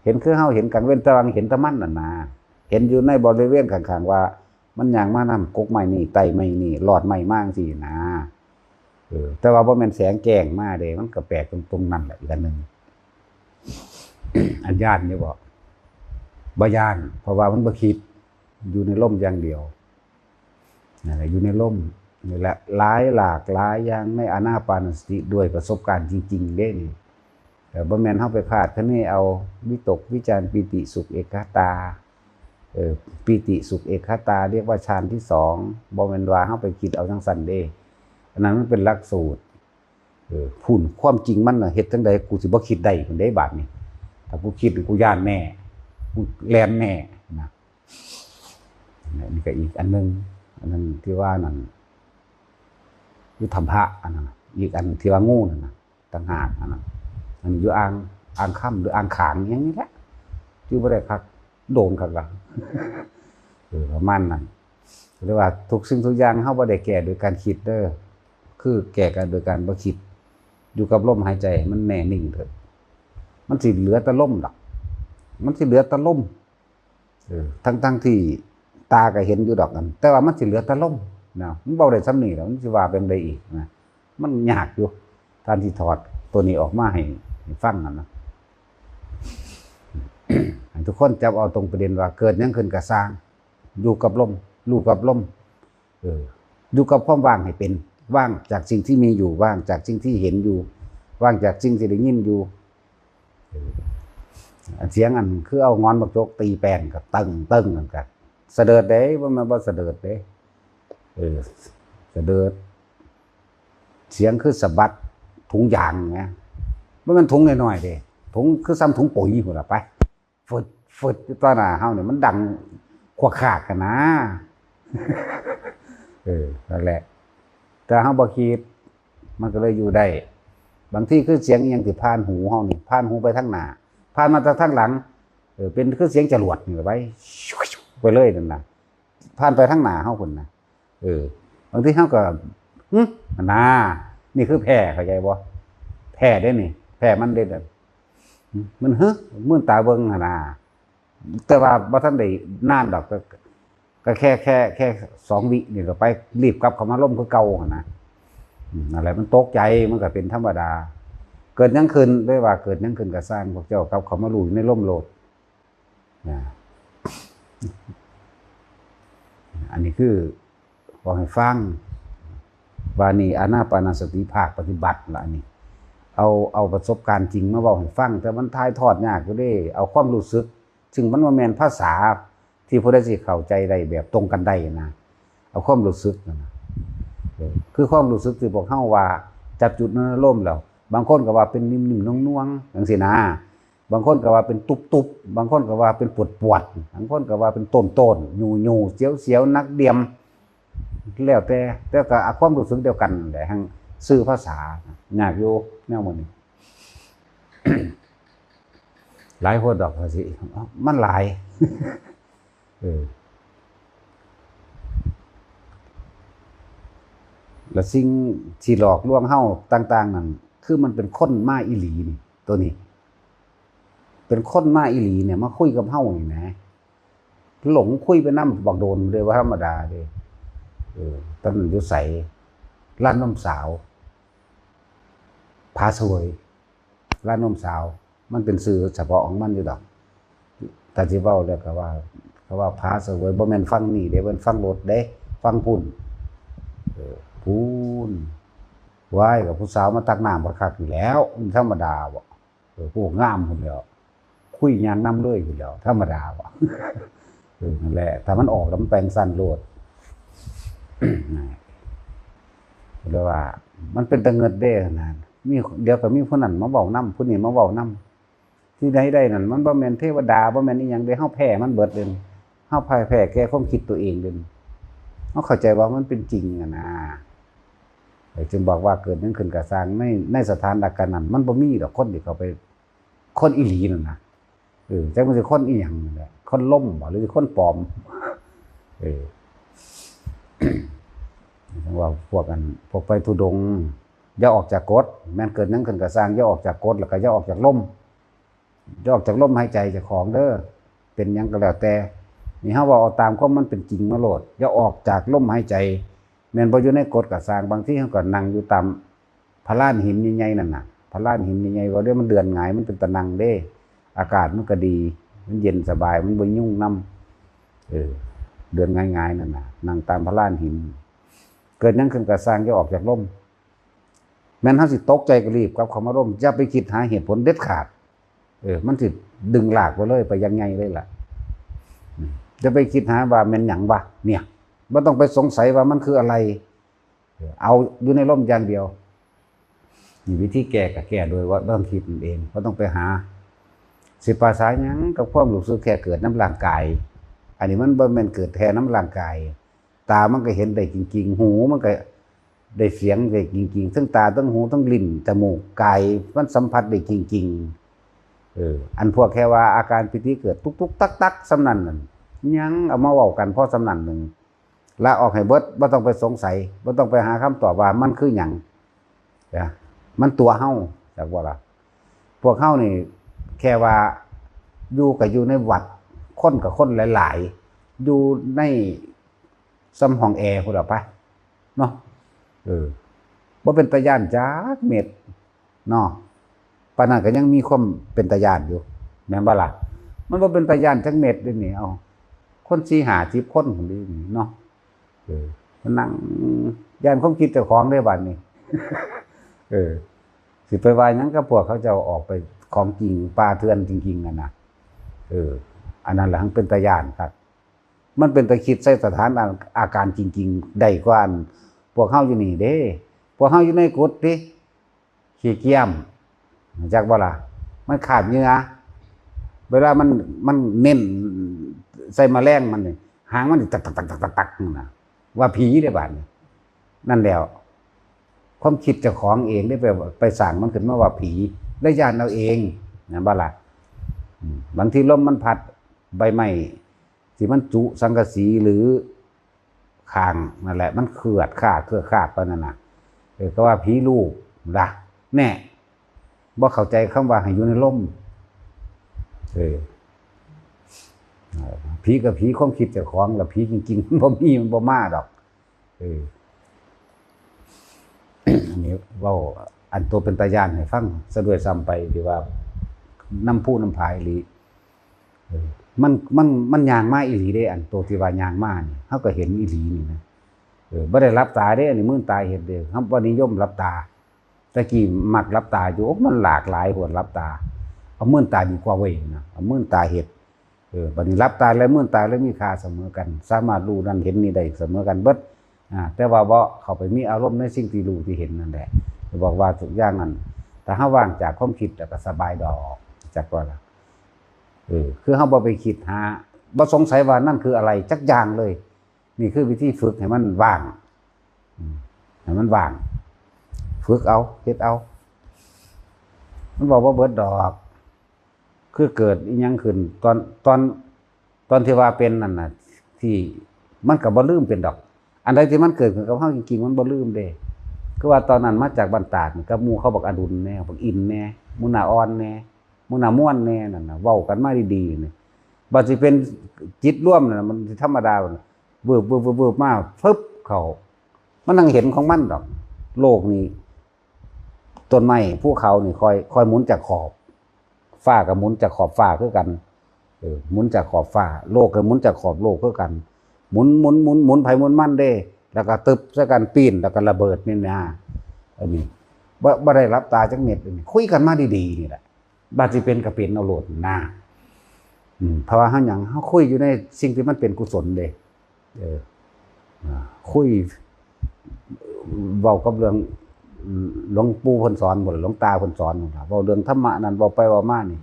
เห็นคือเฮาเห็นกลางเว็น แต่ว่าเห็นแต่มันนั่นนะ เห็นอยู่ในบริเวณข้างๆ ว่า มันย่างมานำกกไม้นี่ ไต่ไม้นี่ ลอดไม้มาจั่งซี้นะ เออ แต่ว่าบ่แม่นแสงแจ้งมาเด้ มันก็แปลกตรงๆ นั่นแหละ อีกอันหนึ่ง อันย้านอยู่บ่ บ่ย้าน เพราะว่ามันบ่คิด อยู่ในลมอย่างเดียว นั่นแหละ อยู่ในลมนี่แหละ หลาย หลากหลายอย่างในอานาปานสติ ด้วยประสบการณ์จริงๆ เด้นี่ เอ่อ บ่แม่นเฮาไปคาดคะเนเอา วิตกวิจารปีติสุขเอกคตา เอ่อ ปีติสุขเอกคตา เรียกว่าฌานที่สอง บ่แม่นว่าเฮาไปคิดเอาจั่งซั้นเด้ อันนั้นมันเป็นหลักสูตร เออ พุ้น ความจริงมันน่ะ เฮ็ดจั่งใดกูสิบ่คิดได้พุ้นเด้ บาดนี้ ถ้ากูคิดนี่กูย้านแน่ กูแล่นแน่นะ นี่ก็อีกอันหนึ่ง อันนั้นที่ว่านั่น อยู่ถ้ำพระอันนั้นน่ะ อีกอันที่ว่างูนั่นน่ะ ต่างหากอันนั้น อันนี้อยู่อ่าง อ่างคำหรืออ่างขางอย่างนี้แหละ อยู่บ่ได้คัก โดนคักละ เออ ประมาณนั้น เรียกว่าทุกสิ่งทุกอย่างเฮาบ่ได้แก้โดยการคิดเด้อ คือแก้กันโดยการบ่คิด อยู่กับลมหายใจมันแน่นิ่งเถอะ มันสิเหลือแต่ลมดอก มันสิเหลือแต่ลม เออ ทั้งๆ ที่ตาก็เห็นอยู่ดอกนั่น แต่ว่ามันสิเหลือแต่ลมนะ มันเว้าได้ส่ำนี้แล้ว มันสิว่าไปจั่งใดอีกนะ มันยากอยู่ การที่ถอดตัวนี้ออกมาให้ ให้ฟังนั่นนะ ให้ทุกคนจับเอาตรงประเด็นว่าเกิดหยังขึ้นก็ซ่าง อยู่กับลม รู้กับลม เออ อยู่กับความว่างให้เป็น ว่างจากสิ่งที่มีอยู่ ว่างจากสิ่งที่เห็นอยู่ ว่างจากสิ่งที่ได้ยินอยู่ เออ อันเสียงอันคือเอางอนบักจกตีแป้นก็ตึ้งตึ้งนั่นก็สะเดิดเด้ บ่แม่นบ่สะเดิดเด้ เออ สะเดิด เสียงคือสะบัดถุงยางนะ บ่แม่นถุงน้อยๆ เด้ ถุงคือส่ำถุงปุ๋ยพุ้นล่ะไป ฟึด ฟึด อยู่ต่อหน้าเฮานี่ มันดังขวากขากหั้นนะ เออ นั่นแหละ แต่เฮาบ่คิด มันก็เลยอยู่ได้ บางทีคือเสียงอิหยังที่ผ่านหูเฮานี่ ผ่านหูไปทางหน้า ผ่านมาจากทางหลัง เออ เป็นคือเสียงจรวดนี่ล่ะไป ไปเลยนั่นน่ะ ผ่านไปทางหน้าเฮาพุ้นนะ เออ บางทีเฮาก็ หึ หั้นนะ นี่คือแพ้ เข้าใจบ่ แพ้เด้นี่ แพ้มันเด้ หึ มัน หึ มื่นตาเบิ่งหั้นนะ แต่ว่าบ่ทันได้นานดอก ก็ ก็แค่ แค่ แค่สองวินี่ก็ไป รีบกลับเข้ามาลมคือเก่าหั้นนะ อืม นั่นแหละ มันตกใจ มันก็เป็นธรรมดา เกิดหยังขึ้น เลยว่าเกิดหยังขึ้นก็ซ่าง พวกเจ้ากลับเข้ามารู้อยู่ในลมโลดนะ อันนี้คือบอกให้ฟัง ว่านี่อานาปานสติภาคปฏิบัติละ อันนี้ เอา เอาประสบการณ์จริงมาเว้าให้ฟัง แต่มันถ่ายทอดยากอยู่เด้ เอาความรู้สึก ซึ่งมันบ่แม่นภาษาที่ผู้ใดสิเข้าใจได้แบบตรงกันได้นะ เอาความรู้สึกนั่นนะ เออ คือความรู้สึกที่พวกเฮาว่าจับจุดในอารมณ์แล้ว บางคนก็ว่าเป็นนิ่มๆนวลๆจังซี่นะ บางคนก็ว่าเป็นตุบๆ บางคนก็ว่าเป็นปวดๆ บางคนก็ว่าเป็นโต้นๆ หยูๆ เสียวๆ หนักเดี่ยม แล้วแต่ แต่ก็เอาความรู้สึกเดียวกันแหละ หั่งสื่อภาษายากอยู่แนวหมู่นี้ หลายคนดอกว่าสิ มันหลาย เออ และสิ่งที่หลอกลวงเฮาต่างๆนั่น คือมันเป็นคนมาอีหลีนี่ ตัวนี้ เป็นคนมาอีหลีเนี่ย มาคุยกับเฮานี่นะ หลงคุยไปนำบักโดนเลย ว่าธรรมดาเลย เออ ตอนนั้นอยู่ไส ร้านนมสาว ผาเสวย ร้านนมสาว มันเป็นชื่อเฉพาะของมันอยู่ดอก แต่ที่เว้าแล้วก็ว่า ก็ว่าผาเสวย บ่แม่นฝั่งนี้เด้ เพิ่นฝั่งรถเด้ ฝั่งพุ้น เออ พุ้น ว้าย กับผู้สาวมาตักน้ำบักคักอยู่แล้ว มันธรรมดาบ่ เออ ผู้งามพุ้นแหล้ว คุยย่างนำเลยพุ้นแหล้ว ธรรมดาบ่ เออ นั่นแหละ ถ้ามันออกแล้วมันแปลงสั้นโลด นะ เรียกว่า มันเป็นตะเงิดเด้นะ มี เดี๋ยวก็มีผู้นั้นมาเว้านำ ผู้นี้มาเว้านำ ที่ใดได้นั่น มันบ่แม่นเทวดา บ่แม่นอีหยังเด้ เฮาแพ้มันเบิดเลย เฮาพ่ายแพ้แก่ความคิดตัวเองเลย เฮาเข้าใจว่ามันเป็นจริงอะนะ จึงบอกว่าเกิดหยังขึ้นก็ซ่าง ใน ในสถานการณ์นั้น มันบ่มีดอกคนที่เข้าไป คนอีหลีนั่นนะ เออ จักมันสิคนอีหยังนั่นแหละ คนลมบ่ หรือคนปลอม เออ ว่าพวกอัน พวกไปธุดงค์ อย่าออกจากกฎ แม่นเกิดหยังขึ้นก็ซ่าง อย่าออกจากกฎ แล้วก็อย่าออกจากลม อย่าออกจากลมหายใจเจ้าของเด้อ เป็นหยังก็แล้วแต่ นี่เฮาเว้าเอาตามความมันเป็นจริงมาโลด อย่าออกจากลมหายใจ แม่นบ่อยู่ในกฎก็ซ่าง บางทีเฮาก็นั่งอยู่ตามพะลานหินใหญ่ๆนั่นน่ะ พะลานหินใหญ่ๆ ว่าเดี๋ยวมันเดือนหงาย มันเป็นตานั่งเด้ อากาศมันก็ดี มันเย็นสบาย มันบ่ยุ่งนำ เออ เดือนหงายๆนั่นน่ะ นั่งตามพะลานหิน เกิดหยังขึ้นก็ซ่าง อย่าออกจากลม แม่นเฮาสิตกใจก็รีบกลับเข้ามาลม อย่าไปคิดหาเหตุผลเด็ดขาด เออ มันสิดึงลากไปเลย ไปอย่างใหญ่เลยล่ะ อืม อย่าไปคิดหาว่าแม่นหยังวะ เนี่ย บ่ต้องไปสงสัยว่ามันคืออะไร เออ เอาอยู่ในลมอย่างเดียว นี่วิธีแก้ก็แก้โดยว่าบ่ต้องคิดนั่นเอง บ่ต้องไปหา สิปราศรัยหยังกับความรู้สึกแค่เกิดนำร่างกาย อันนี้มันบ่แม่นเกิดแค่นำร่างกาย ตามันก็เห็นได้จริงๆ หูมันก็ได้เสียงได้จริงๆ ทั้งตาทั้งหูทั้งลิ้นจมูกกายมันสัมผัสได้จริงๆ เออ อันพวกแค่ว่าอาการปีติเกิดตุกๆ ตักๆ ส่ำนั้นนั่น ยังเอามาเว้ากันพอส่ำนั้นหนึ่ง ละออกให้เบิด บ่ต้องไปสงสัย บ่ต้องไปหาคำตอบว่ามันคือหยัง นะ มันตัวเฮา จักบ่ล่ะ พวกเฮานี่แค่ว่าอยู่ก็อยู่ในวัด คนก็คนหลายๆ อยู่ในซ่ำห้องแอร์พุ้นล่ะไป เนาะ เออ บ่เป็นตาย้านจักเม็ด เนาะ ปานนั้นก็ยังมีความเป็นตาย้านอยู่ แม่นบ่ล่ะ มันบ่เป็นตาย้านจักเม็ดเด้นี่ เอา คนสี่ห้าสิบคนพุ้นเด้นี่เนาะ เออ มานั่งย้านความคิดเจ้าของเด้บัดนี้ เออ สิไปว่าหยังกับพวกเขาเจ้าออกไปของจริง ป่าเถื่อนจริงๆ นั่นน่ะ เออ อันนั้นแหละมันเป็นตาย้านครับ มันเป็นตาคิดใส่สถานอาการจริงๆ ได้กว่าอันพวกเฮาอยู่นี่เด้ พวกเฮาอยู่ในกุฏิ ขี้เกียจ จักบ่ล่ะ มันขาดเหงื่อ เวลามัน มันเน้นใส่แมลงมันนี่ หางมันตักตักตักตักตักตักนั่นน่ะ ว่าผีเด้บาดนี้ นั่นแล้ว ความคิดเจ้าของเองได้ไป ไปสร้างมันขึ้นมาว่าผี ได้ย้านเอาเอง แม่นบ่ล่ะ อืม บางทีลมมันพัดใบไม้ที่มันจุสังกะสีหรือ ข้างนั่นแหละ มันเคลือดคลาด เคลือดคลาดไปนั่นน่ะ เออ ก็ว่าผีลูกล่ะ แน่ บ่เข้าใจคำว่าให้อยู่ในลม เออ ผีกับผีความคิดเจ้าของ แล้วผีจริงๆ มันบ่มี มันบ่มาดอก เออ อันนี้เว้า อันตัวเป็นตาย่านให้ฟังซะด้วยซ้ำไป ที่ว่านำภูนำผาอีหลี เออ มัน มัน มันย่างมาอีหลีเด้ อันตัวที่ว่าย่างมานี่ เฮาก็เห็นอีหลีนี่นะ เออ บ่ได้หลับตาเด้ อันนี้มืนตาเฮ็ดเด้ เฮาบ่นิยมหลับตา แต่กี้มักหลับตาอยู่ โอ้ มันหลากหลายโพดหลับตา เอามืนตาดีกว่าเว้ยนะ เอามืนตาเฮ็ด เออ บัดนี้หลับตาและมืนตาและมีค่าเสมอกัน สามารถรู้นั่นเห็นนี่ได้เสมอกันเบิด อ่า แต่ว่าบ่เข้าไปมีอารมณ์ในสิ่งที่รู้ที่เห็นนั่นแหละ บอกว่าทุกอย่างนั้น ถ้าเฮาว่างจากความคิดแล้วก็สบายดอก จักว่าล่ะ เออ คือเฮาบ่ไปคิดหา บ่สงสัยว่านั่นคืออะไรจักอย่างเลย นี่คือวิธีฝึกให้มันว่าง อืม ให้มันว่าง ฝึกเอา เฮ็ดเอา มันบอกว่าเบิดดอก คือเกิดอิหยังขึ้น ตอน ตอน ตอนที่ว่าเป็นนั่นน่ะ ที่มันก็บ่ลืมเป็นดอก อันใดที่มันเกิดขึ้นกับเฮาจริงๆ มันบ่ลืมเด้ คือว่าตอนนั้นมาจากบ้านตาดนี่ กับหมู่เขาบักอดุลแหน่ บักอินแหน่ หมู่น้าอ่อนแหน่ หมู่น้าม่วนแหน่ นั่นน่ะ เว้ากันมาดีๆ นี่ บัดสิเป็นจิตรวมน่ะ มันสิธรรมดาบ่น่ะ วืบ วืบ วืบ วืบ มา ฟึบ เข้า มันนั่งเห็นของมันดอก โลกนี่ ต้นไม้ ภูเขานี่ ค่อย ค่อยหมุนจากขอบ ฟ้าก็หมุนจากขอบฟ้าคือกัน เออ หมุนจากขอบฟ้า โลกก็หมุนจากขอบโลกคือกัน หมุน หมุน หมุน หมุนไผหมุนมันเด้ แล้วก็ตึบใส่กัน ปีน แล้วก็ระเบิดนี่นะ อันนี้ บ่ บ่ได้หลับตาจักเม็ด อันนี้ คุยกันมาดีๆ นี่แหละ บัดสิเป็นก็เป็นเอาโลดนะ อืม เพราะว่าเฮาหยัง เฮาคุยอยู่ในสิ่งที่มันเป็นกุศลเด้ เออ อ่า คุย เว้ากับเรื่อง หลวงปู่เพิ่นสอนพุ้นล่ะ หลวงตาเพิ่นสอนพุ้นล่ะ เว้าเรื่องธรรมะนั่น เว้าไปเว้ามานี่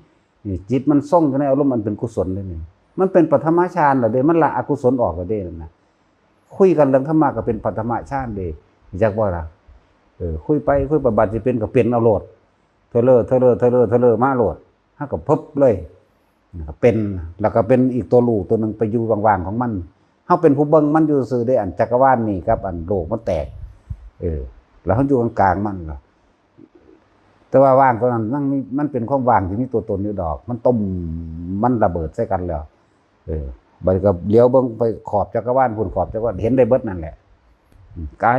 นี่จิตมันทรงอยู่ในอารมณ์อันเป็นกุศลเด้นี่ มันเป็นปฐมฌานแล้วเด้ มันละอกุศลออกแล้วเด้นั่นน่ะ คุยกันเรื่องธรรมะก็เป็นปฐมฌานเด้ จักบ่ล่ะ เออ คุยไปคุยไป บัดสิเป็นก็เป็นเอาโลด เทอเลอร์ เทอเลอร์ เทอเลอร์ เทอเลอร์ มาโลด เฮาก็พึบเลย เป็น แล้วก็เป็นอีกตัวรู้ตัวหนึ่งไปอยู่ว่างๆ ของมัน เฮาเป็นผู้เบิ่งมันอยู่ซื่อเด้ อันจักรวาลนี่กับอันโลกมันแตก เออ แล้วเฮาอยู่กลางๆ มันล่ะ แต่ว่าว่างตัวนั้นมันมี มันเป็นความว่างที่มีตัวตนอยู่ดอก มันต้ม มันระเบิดใส่กันแล้ว เออ บัดนี้ก็เหลียวเบิ่งไปขอบจักรวาลพุ้น ขอบจักรวาล เห็นได้เบิดนั่นแหละ อืม ไกล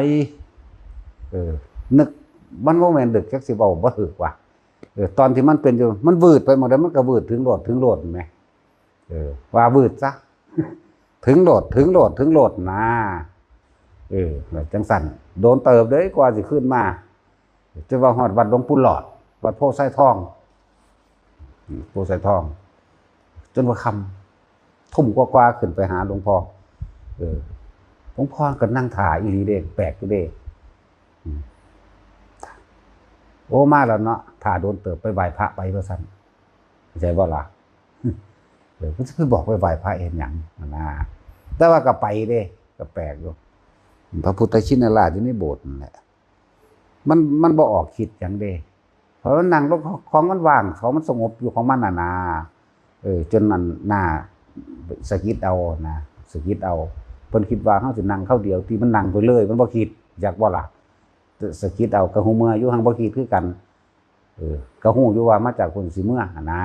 เออ นึก มันบ่แม่นดึก จักสิเว้าบ่ถูกว่ะ เออ ตอนที่มันเป็นอยู่ มันวืดไปหมดแล้ว มันก็วืดถึงโลด ถึงโลดแหม เออ ว่าวืดซะ ถึงโลด ถึงโลด ถึงโลดนะ เออ แล้วจั่งซั้น โดนเติบเด้กว่าสิขึ้นมา จนว่าฮอดวัดหลวงปู่หลอด วัดโพธิ์ไซทอง อืม โพธิ์ไซทอง จนว่าค่ำ ทุ่มกว่าๆ ขึ้นไปหาหลวงพ่อ เออ หลวงพ่อก็นั่งถ่าอีหลีเด้ แปลกอยู่เด้ อืม โอ้ มาแล้วเนาะ ถ่าโดนเติบ ไปไหว้พระไปว่าซั่น เข้าใจบ่ล่ะ เออ เพิ่นสิไปบอกไปไหว้พระเฮ็ดหยังหั้นนะ แต่ว่าก็ไปเด้ ก็แปลกอยู่ พระพุทธชินราชอยู่ในโบสถ์นั่นแหละ มัน มันบ่ออกคิดหยังเด้ เพราะมันนั่งลง ของมันว่าง ของมันสงบอยู่ของมันน่ะนะ เออ จนนั่นหน้าสะกิดเอานะ สะกิดเอา เพิ่นคิดว่าเฮาสินั่งคราวเดียว ที่มันนั่งไปเลย มันบ่คิด จักบ่ล่ะ สะกิดเอา ก็ฮู้เมื่ออยู่ หั้งบ่คิดคือกัน เออ ก็ฮู้อยู่ว่ามาจากพุ้นสิเมือหั่นนะ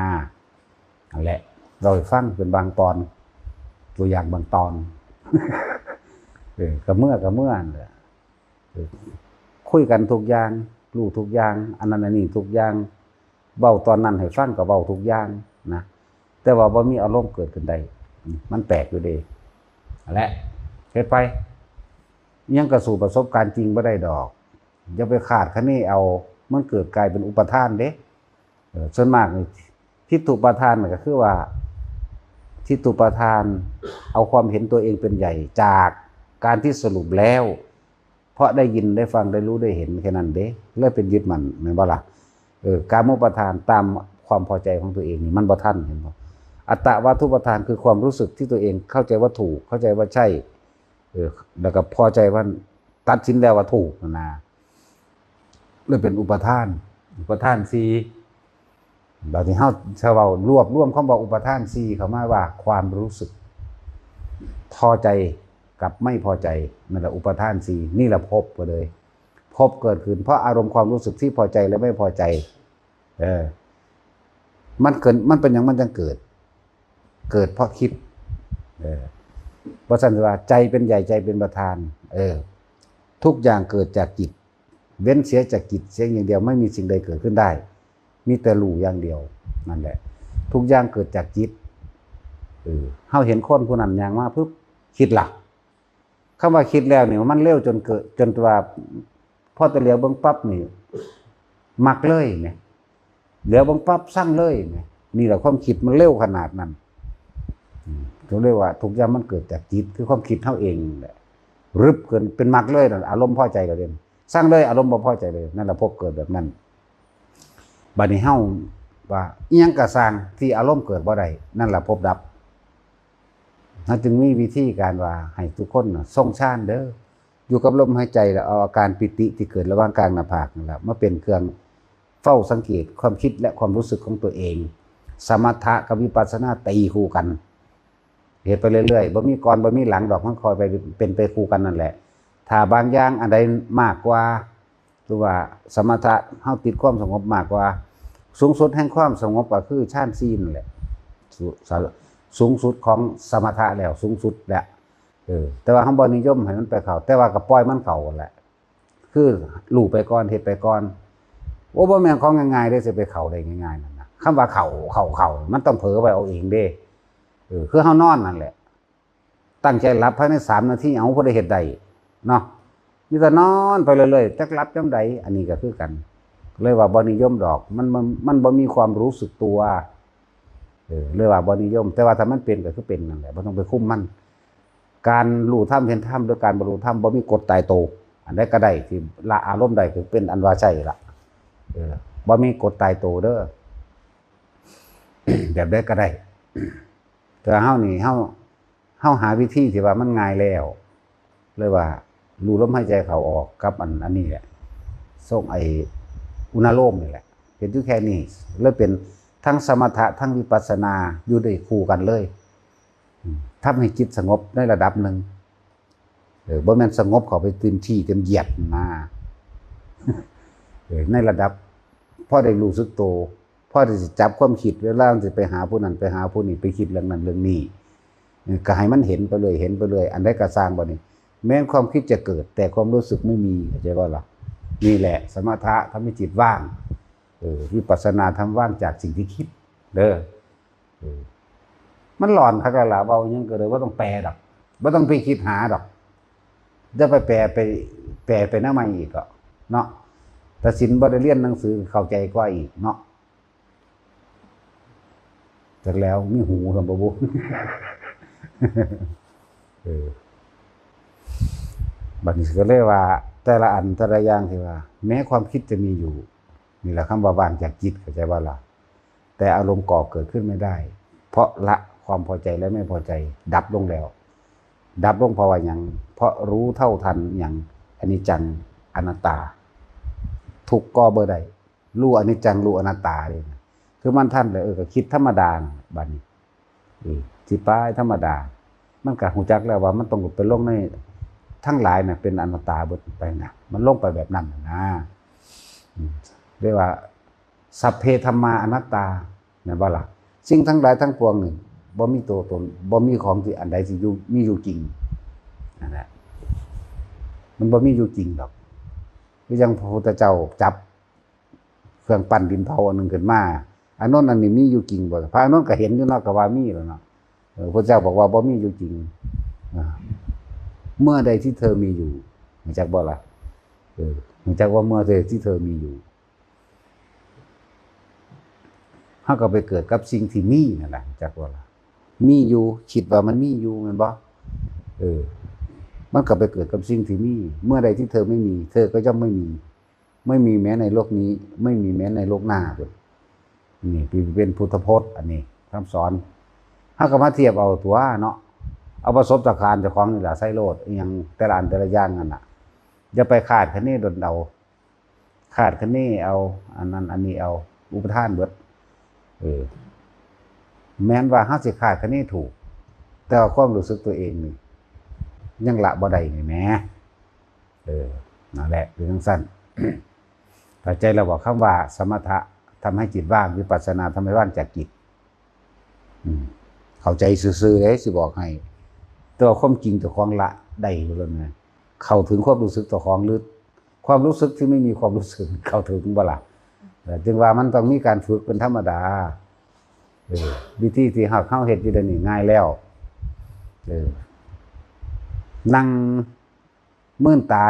นั่นแหละ เล่าให้ฟังเป็นบางตอน ตัวอย่างบางตอน เออ ก็เมือ ก็เมือนั่นแหละ เออ คุยกันทุกอย่าง รู้ทุกอย่าง อันนั้นอันนี้ทุกอย่าง เว้าตอนนั้นให้ฟังก็เว้าทุกอย่างนะ แต่ว่าบ่มีอารมณ์เกิดขึ้นได้ อืม มันแปลกอยู่เด้ นั่นแหละ เฮ็ดไป ยังก็สู้ประสบการณ์จริงบ่ได้ดอก อย่าไปคาดคะเนเอา มันเกิดกลายเป็นอุปาทานเด้ เออ ส่วนมากนี่ ทิฏฐุปาทานน่ะก็คือว่า ทิฏฐุปาทาน เอาความเห็นตัวเองเป็นใหญ่ จากการที่สรุปแล้ว เพราะได้ยินได้ฟังได้รู้ได้เห็นแค่นั้นเด้ เลยเป็นยึดมั่น แม่นบ่ล่ะ เออ กามุปาทาน ตามความพอใจของตัวเองนี่มันบ่ทัน เห็นบ่ อัตตวัตถุปาทาน คือความรู้สึกที่ตัวเองเข้าใจว่าถูก เข้าใจว่าใช่ เออ แล้วก็พอใจว่า ตัดสินแล้วว่าถูกนะ เลยเป็นอุปาทาน อุปาทานสี่ บัดนี้เฮาจะเว้ารวบรวมคำว่าอุปาทานสี่เข้ามาว่า ความรู้สึก พอใจกับไม่พอใจ นั่นแหละอุปาทานสี่ นี่แหละภพก็เลย ภพเกิดขึ้นเพราะอารมณ์ความรู้สึกที่พอใจและไม่พอใจ เออ มันเกิด มันเป็นหยังมันจั่งเกิด เกิดเพราะคิด เออ เพราะฉะนั้นว่าใจเป็นใหญ่ ใจเป็นประธาน เออ ทุกอย่างเกิดจากจิต เว้นเสียจากจิตเสียอย่างเดียว ไม่มีสิ่งใดเกิดขึ้นได้ มีแต่รู้อย่างเดียว นั่นแหละ ทุกอย่างเกิดจากจิต เออ เฮาเห็นคนผู้นั้นย่างมาปุ๊บ คิดละ คำว่าคิดแล้วนี่มันเร็วจนเกิด จนว่า พอแต่เหลียวเบิ่งปั๊บนี่ มักเลยเนี่ย เหลียวเบิ่งปั๊บซังเลยเนี่ย นี่แหละความคิดมันเร็วขนาดนั้น อืม ก็เรียกว่าทุกอย่างมันเกิดจากจิต คือความคิดเฮาเองแหละ รึบเกิน เป็นมักเลยนั่น อารมณ์พอใจก็เด่น ซังเลย อารมณ์บ่พอใจเลย นั่นแหละภพเกิดแบบนั้น บัดนี้เฮาว่าอิหยังก็ซ่างที่อารมณ์เกิดบ่ได้ นั่นแหละภพดับ เฮาจึงมีวิธีการว่าให้ทุกคนน่ะทรงฌานเด้อ อยู่กับลมหายใจ แล้วเอาอาการปีติที่เกิดระหว่างกลางหน้าผากนั่นแหละ มาเป็นเครื่องเฝ้าสังเกตความคิดและความรู้สึกของตัวเอง สมถะกับวิปัสสนาตีคู่กัน เฮ็ดไปเรื่อยๆ บ่มีก่อนบ่มีหลังดอก มันคอยไปเป็นไปคู่กันนั่นแหละ ถ้าบางอย่างอันใดมากกว่า หรือว่าสมถะ เฮาติดความสงบมากกว่า สูงสุดแห่งความสงบก็คือฌานสี่นั่นแหละ สู- สู- สูงสุดของสมถะแล้ว สูงสุดแล้ว เออ แต่ว่าเฮาบ่นิยมให้มันไปเข้า แต่ว่าก็ปล่อยมันเข้าแหละ คือรู้ไปก่อน เฮ็ดไปก่อน โอ้ บ่แม่นของง่ายๆเด้ สิไปเข้าได้ง่ายๆนั่นนะ คำว่าเข้า เข้า เข้า มันต้องเผลอไปเอาเองเด้ เออ คือเฮานอนนั่นแหละ ตั้งใจหลับภายในสามนาที เอา ผู้ใดเฮ็ดได้เนาะ มีแต่นอนไปเรื่อยๆ จักหลับยามใด อันนี้ก็คือกัน เลยว่าบ่นิยมดอก มัน มัน มันบ่มีความรู้สึกตัว เออ เลยว่าบ่นิยม แต่ว่าถ้ามันเป็นก็คือเป็นนั่นแหละ บ่ต้องไปคุมมัน การรู้ธรรมเห็นธรรมโดยการบ่รู้ธรรม บ่มีกฎตายตัว อันใดก็ได้ที่ละอารมณ์ได้คือเป็นอันว่าใช่ละ เออ บ่มีกฎตายตัวเด้อ แบบใดก็ได้ แต่เฮานี่ เฮา เฮาหาวิธีที่ว่ามันง่ายแล้ว เลยว่ารู้ลมหายใจเข้าออกกับอัน อันนี้แหละ ทรงไอ้อุณาโลมนี่แหละ เฮ็ดอยู่แค่นี้ เลยเป็นทั้งสมถะทั้งวิปัสสนาอยู่ได้คู่กันเลย อืม ทำให้จิตสงบในระดับหนึ่ง เออ บ่แม่นสงบเข้าไปเต็มที่เต็มเหยียดนะ เออ ในระดับพอได้รู้สึกตัว พอได้สิจับความคิด เวลามันสิไปหาผู้นั้นไปหาผู้นี้ ไปคิดเรื่องนั้นเรื่องนี้ เออ ก็ให้มันเห็นไปเลย เห็นไปเลย อันใดก็ซ่างบัดนี้ แม้นความคิดจะเกิด แต่ความรู้สึกไม่มี เข้าใจบ่ล่ะ นี่แหละ สมถะทำให้จิตว่าง เออ วิปัสสนาทำว่างจากสิ่งที่คิด เด้อ เออ มันหลอนคักแล้วล่ะ เว้าหยังก็เลยบ่ต้องแปลดอก บ่ต้องไปคิดหาดอก จะไปแปลไป แปลไปแนวใหม่อีกก็เนาะ ถ้าสินบ่ได้เรียนหนังสือเข้าใจกว่าอีกเนาะ จักแล้วมีหูทำบ่บุ เออ บัดนี้ก็เลยว่า แต่ละอันแต่ละอย่างที่ว่า แม้ความคิดจะมีอยู่ นี่แหละคำว่าว่างจากจิต เข้าใจบ่ล่ะ แต่อารมณ์ก่อเกิดขึ้นไม่ได้ เพราะละความพอใจและไม่พอใจ ดับลงแล้ว ดับลงเพราะว่าหยัง เพราะรู้เท่าทันหยัง อนิจจัง อนัตตา ทุกข์ก็บ่ได้ รู้อนิจจัง รู้อนัตตาเลยนะ คือมันทันเลย เออ ก็คิดธรรมดานะ บัดนี้ เออ สิไปธรรมดา มันก็ฮู้จักแล้วว่ามันต้องไปลงใน ทั้งหลายน่ะเป็นอนัตตาเบิดไปนะ มันลงไปแบบนั้นน่ะนะ อืม เรียกว่า สัพเพธัมมาอนัตตา แม่นบ่ล่ะ สิ่งทั้งหลายทั้งปวงนี่ บ่มีตัวตน บ่มีของที่อันใดที่อยู่ มีอยู่จริง นั่นแหละ มันบ่มีอยู่จริงดอก คือจั่งพระพุทธเจ้าจับเครื่องปั้นดินเผาอันหนึ่งขึ้นมา อันนั้นอันนี้มีอยู่จริงบ่ พระอานนท์ก็เห็นอยู่เนาะ ก็ว่ามีแล้วเนาะ เออ พระเจ้าบอกว่าบ่มีอยู่จริง อ่า เมื่อใดที่เธอมีอยู่ รู้จักบ่ล่ะ เออ รู้จักว่าเมื่อใดที่เธอมีอยู่ เฮาก็ไปเกิดกับสิ่งที่มีนั่นแหละ รู้จักบ่ล่ะ มีอยู่ คิดว่ามันมีอยู่ แม่นบ่ เออ มันก็ไปเกิดกับสิ่งที่มี เมื่อใดที่เธอไม่มี เธอก็ย่อมไม่มี ไม่มีแม้ในโลกนี้ ไม่มีแม้ในโลกหน้า นี่เป็นพุทธพจน์ อันนี้คำสอน เฮาก็มาเทียบเอาตัวเนาะ เอาประสบการณ์เจ้าของนี่ล่ะ ใส่โลด อิหยังแต่ละอันแต่ละอย่างนั่นน่ะ อย่าไปคาดคะเนดนเดา คาดคะเนเอา อันนั้นอันนี้เอา อุปทานเบิด เออ แม้นว่าเฮาสิคาดคะเนถูก แต่ว่าความรู้สึกตัวเองนี่ ยังละบ่ได้นี่แหม เออ นั่นแหละ คือจั่งซั้น เข้าใจแล้วบ่ คำว่าสมถะทำให้จิตว่าง วิปัสสนาทำให้ว่างจากจิต อืม เข้าใจซื่อๆเด้ สิบอกให้ แต่ว่าความจริงเจ้าของละได้อยู่แล้วนะ เข้าถึงความรู้สึกเจ้าของหรือ ความรู้สึกที่ไม่มีความรู้สึก เข้าถึงบ่ล่ะ เออ จึงว่ามันต้องมีการฝึกเป็นธรรมดา เออ วิธีที่เฮา เฮาเฮ็ดอยู่เดี๋ยวนี้ง่ายแล้ว เออ นั่งมืนตา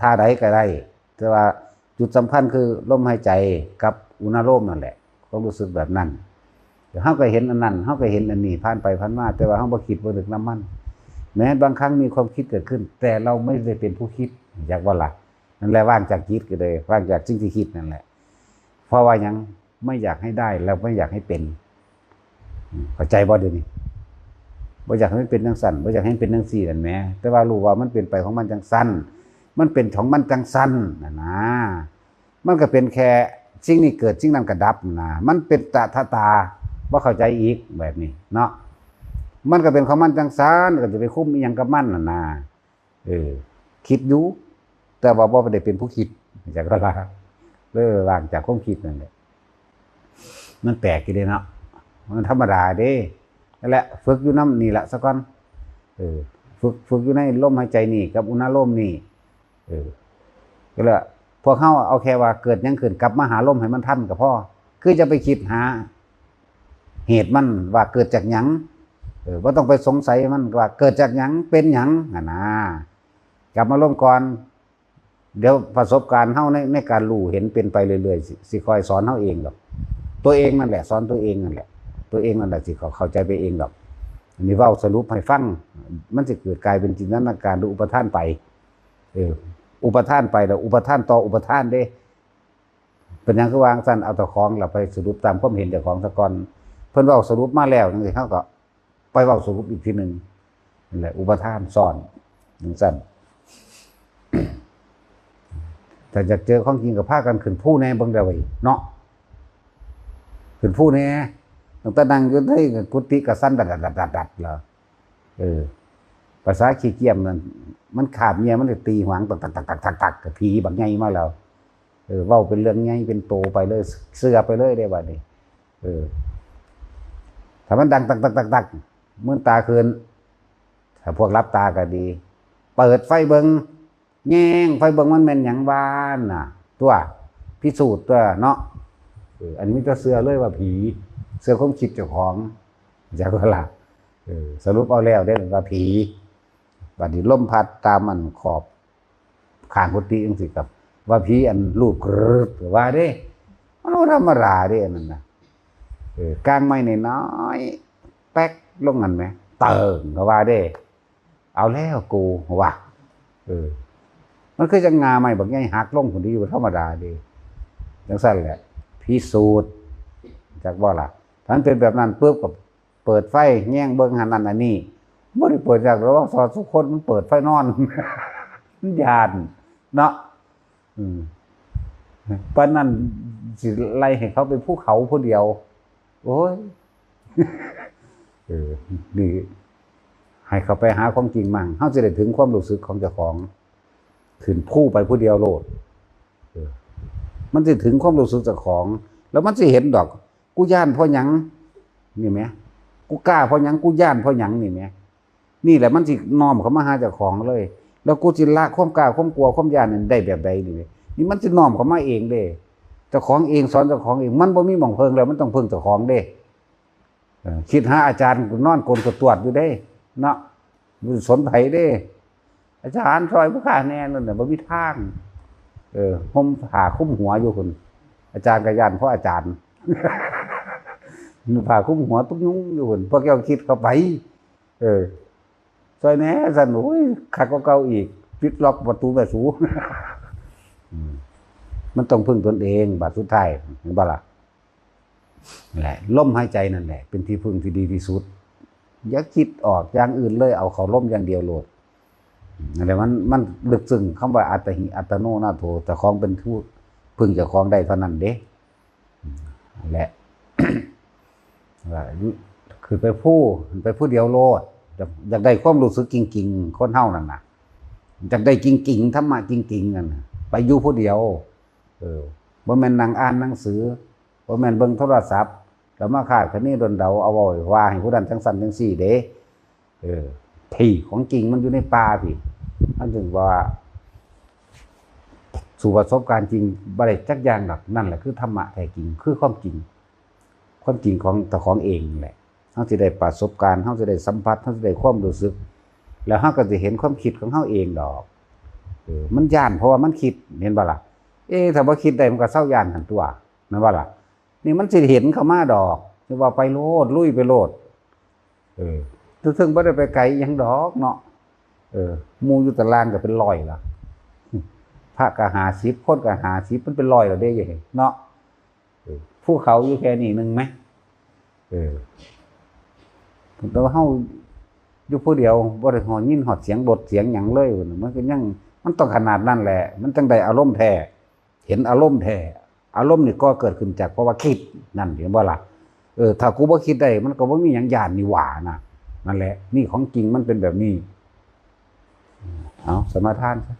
ท่าใดก็ได้ แต่ว่าจุดสำคัญคือลมหายใจกับอุณาโลมนั่นแหละ ความรู้สึกแบบนั้น เฮาก็เห็นอันนั้น เฮาก็เห็นอันนี้ ผ่านไปผ่านมา แต่ว่าเฮาบ่คิดบ่นึกนำมัน แม้บางครั้งมีความคิดเกิดขึ้น แต่เราไม่ได้เป็นผู้คิด อยากว่าล่ะ นั่นแหละ ว่างจากจิตก็เลย ว่างจากสิ่งที่คิดนั่นแหละ เพราะว่าหยัง ไม่อยากให้ได้ แล้วไม่อยากให้เป็น เข้าใจบ่เดี๋ยวนี้ บ่อยากให้มันเป็นจังซั่น บ่อยากให้มันเป็นจังซี่นั่นแหม แต่ว่ารู้ว่ามันเป็นไปของมันจังซั่น มันเป็นของมันจังซั่นน่ะนะ มันก็เป็นแค่สิ่งนี้เกิด สิ่งนั้นก็ดับนะ มันเป็นตถาตา บ่เข้าใจอีกแบบนี้เนาะ มันก็เป็นของมันจังซั่น ก็จะไปคุมอิหยังกับมันน่ะนะ เออ คิดอยู่ แต่ว่าบ่ได้เป็นผู้คิด จากก็ละ เลยว่างจากความคิดนั่นแหละ มันแปลกอยู่เด้เนาะ มันธรรมดาเด้ นั่นแหละ ฝึกอยู่นำนี่ละซะก่อน เออ ฝึก ฝึกอยู่ในลมหายใจนี่กับอุณาโลมนี่ เออ ก็เลย พวกเฮาเอาแค่ว่าเกิดหยังขึ้น กลับมาหาลมให้มันทันก็พอ คือจะไปคิดหา เหตุมันว่าเกิดจากหยัง เออ บ่ต้องไปสงสัยมันว่าเกิดจากหยัง เป็นหยังหั้นนะ กลับมาลมก่อน เดี๋ยวประสบการณ์เฮาใน ในการรู้เห็นเป็นไปเรื่อยๆ สิ สิคอยสอนเฮาเองดอก ตัวเองนั่นแหละ สอนตัวเองนั่นแหละ ตัวเองนั่นแหละสิเข้า เข้าใจไปเองดอก อันนี้เว้าสรุปให้ฟัง มันสิเกิดกลายเป็นจินตนาการหรืออุปทานไป เออ อุปทานไปแล้ว อุปทานต่ออุปทานเด้ เป็นหยังคือวางซั่น เอาเจ้าของล่ะไปสรุปตามความเห็นเจ้าของซะก่อน เพิ่นเว้าสรุปมาแล้วจังซี่ เฮาก็ไปเว้าสรุปอีกทีหนึ่ง นั่นแหละ อุปทานซ้อนจังซั่น ถ้าอยากเจอของจริงก็พากันขึ้นภูแหน่เบิ่งเด้อเว้ยเนาะ ขึ้นภูแหน่ ตั้งแต่นั่งอยู่ในกุฏิก็สั่นดัดๆๆๆแล้ว เออ ภาษาขี้เกียจนั่น มันขาบเมีย มันก็ตีหวังตักๆๆๆๆ ก็ผีบักใหญ่มาแล้ว เออ เว้าเป็นเรื่องใหญ่เป็นโตไปเลย เชื่อไปเลยเด้บัดนี้ เออ ถ้ามันดังตักๆๆๆ มืนตาขึ้น ถ้าพวกหลับตาก็ดี เปิดไฟเบิ่ง แยงไฟเบิ่งมันแม่นหยังวาน่ะ ตัว พิสูจน์ตัวเนาะ เออ อันนี้มีแต่เชื่อเลยว่าผี เชื่อความคิดเจ้าของ จักว่าล่ะ เออ สรุปเอาแล้วเด้ว่าผี บัดนี้ลมพัดตามอันขอบข้างกุฏิจังซี่ครับ ว่าผีอันลูบกรึบว่าเด้ มันบ่ธรรมดาเด้อันนั้นน่ะ เออ กางไม้น้อยๆ แป๊กลงนั่นแหม เติ่งก็ว่าเด้ เอาแล้วกูว่า เออ มันคือจังงาไม้บักใหญ่หักลงพุ้นเด้ อยู่ธรรมดาเด้ จังซั่นแหละ พิสูจน์ จักบ่ล่ะ ถ้ามันเป็นแบบนั้นปุ๊บก็เปิดไฟแยงเบิ่งหั้นนั่นอันนี้ บ่ได้เปิดยากดอก สอสุคนมันเปิดไฟนอน มันย้านเนาะ อืม ปานนั้นสิไล่ให้เขาไปภูเขาผู้เดียว โอ้ย เออ นี่ ให้เขาไปหาความจริงมั่ง เฮาสิได้ถึงความรู้สึกของเจ้าของ ขึ้นภูไปผู้เดียวโลด เออ มันสิถึงความรู้สึกเจ้าของ แล้วมันสิเห็นดอก กูย้านเพราะหยัง นี่แหม กูกล้าเพราะหยัง กูย้านเพราะหยัง นี่แหม นี่แหละมันสิน้อมเข้ามาหาเจ้าของเลย แล้วกูสิละความกล้า ความกลัว ความย้านนั่นได้แบบใดนี่แหม นี่มันสิน้อมเข้ามาเองเด้ เจ้าของเองสอนเจ้าของเอง มันบ่มีหม่องเพิ่งแล้ว มันต้องเพิ่งเจ้าของเด้ เออ คิดหาอาจารย์นอนกลนกระตวดอยู่เด้ เนาะ บ่สนไผเด้ อาจารย์ช่วยผู้ข้าแหน่นั่นน่ะ บ่มีทาง เออ ห่มผ้าคลุมหัวอยู่พุ้น อาจารย์ก็ย้านเพราะอาจารย์ ผ้าคลุมหัวตุ๊กยุงอยู่พุ้น พวกเจ้าคิดเข้าไป เออ ช่วยแหน่ซั่น โอ้ย คักกว่าเก่าอีก ปิดล็อกประตูแม่สู อืม มันต้องพึ่งตนเอง บาดสุดท้าย เห็นบ่ล่ะ นั่นแหละ ลมหายใจนั่นแหละ เป็นที่พึ่งที่ดีที่สุด อย่าคิดออกอย่างอื่นเลย เอาเข้าลมอย่างเดียวโลด นั่นแหละ มัน มันลึกซึ้ง คำว่าอัตตหิ อัตโนนาโถ เจ้าของเป็นผู้พึ่งเจ้าของได้เท่านั้นเด้ นั่นแหละ ว่า คือไปผู้ ไปผู้เดียวโลด อยาก อยากได้ความรู้สึกจริงๆ คนเฮานั่นน่ะ อยากได้จริงๆ ธรรมะจริงๆ นั่นน่ะ ไปอยู่ผู้เดียว เออ บ่แม่นนั่งอ่านหนังสือ บ่แม่นเบิ่งโทรศัพท์ แล้วมาคาดคะเนดนเดา เอาเว้าว่าให้ผู้นั้นจังซั่นจังซี่เด้ เออ ที่ของจริงมันอยู่ในป่าพี้ มันถึงว่า สู่ประสบการณ์จริงบ่ได้จักอย่างดอก นั่นแหละคือธรรมะแท้จริง คือความจริง ความจริงของเจ้าของเองนี่แหละ เฮาสิได้ประสบการณ์ เฮาสิได้สัมผัส เฮาสิได้ความรู้สึก แล้วเฮาก็สิเห็นความคิดของเฮาเองดอก เออ มันย้านเพราะว่ามันคิด เห็นบ่ล่ะ เอ๊ะ ถ้าบ่คิดได้มันก็เซาย้านหั่นตั่ว แม่นบ่ล่ะ นี่มันสิเห็นเข้ามาดอก คือว่าไปโลด ลุยไปโลด เออ ซึ่งบ่ได้ไปไกลอิหยังดอกเนาะ เออ หมู่อยู่ตารางก็เป็นร้อยละ พระก็ห้าสิบ คนก็ห้าสิบ มันเป็นร้อยแล้วเด้ เนาะ เออ ภูเขาอยู่แค่นี้หนึ่งไหม เออ แต่ว่าเฮาอยู่ผู้เดียว บ่ได้ฮอดยินฮอดเสียงรถเสียงหยังเลย มันก็ยัง มันต้องขนาดนั้นแหละ มันจั่งได้อารมณ์แท้ เห็นอารมณ์แท้ อารมณ์นี่ก็เกิดขึ้นจากเพราะว่าคิด นั่นเห็นบ่ล่ะ เออ ถ้ากูบ่คิดได้ มันก็บ่มีหยังย้านนี่หว่านะ นั่นแหละ นี่ของจริงมันเป็นแบบนี้ เอา สมาทานซะ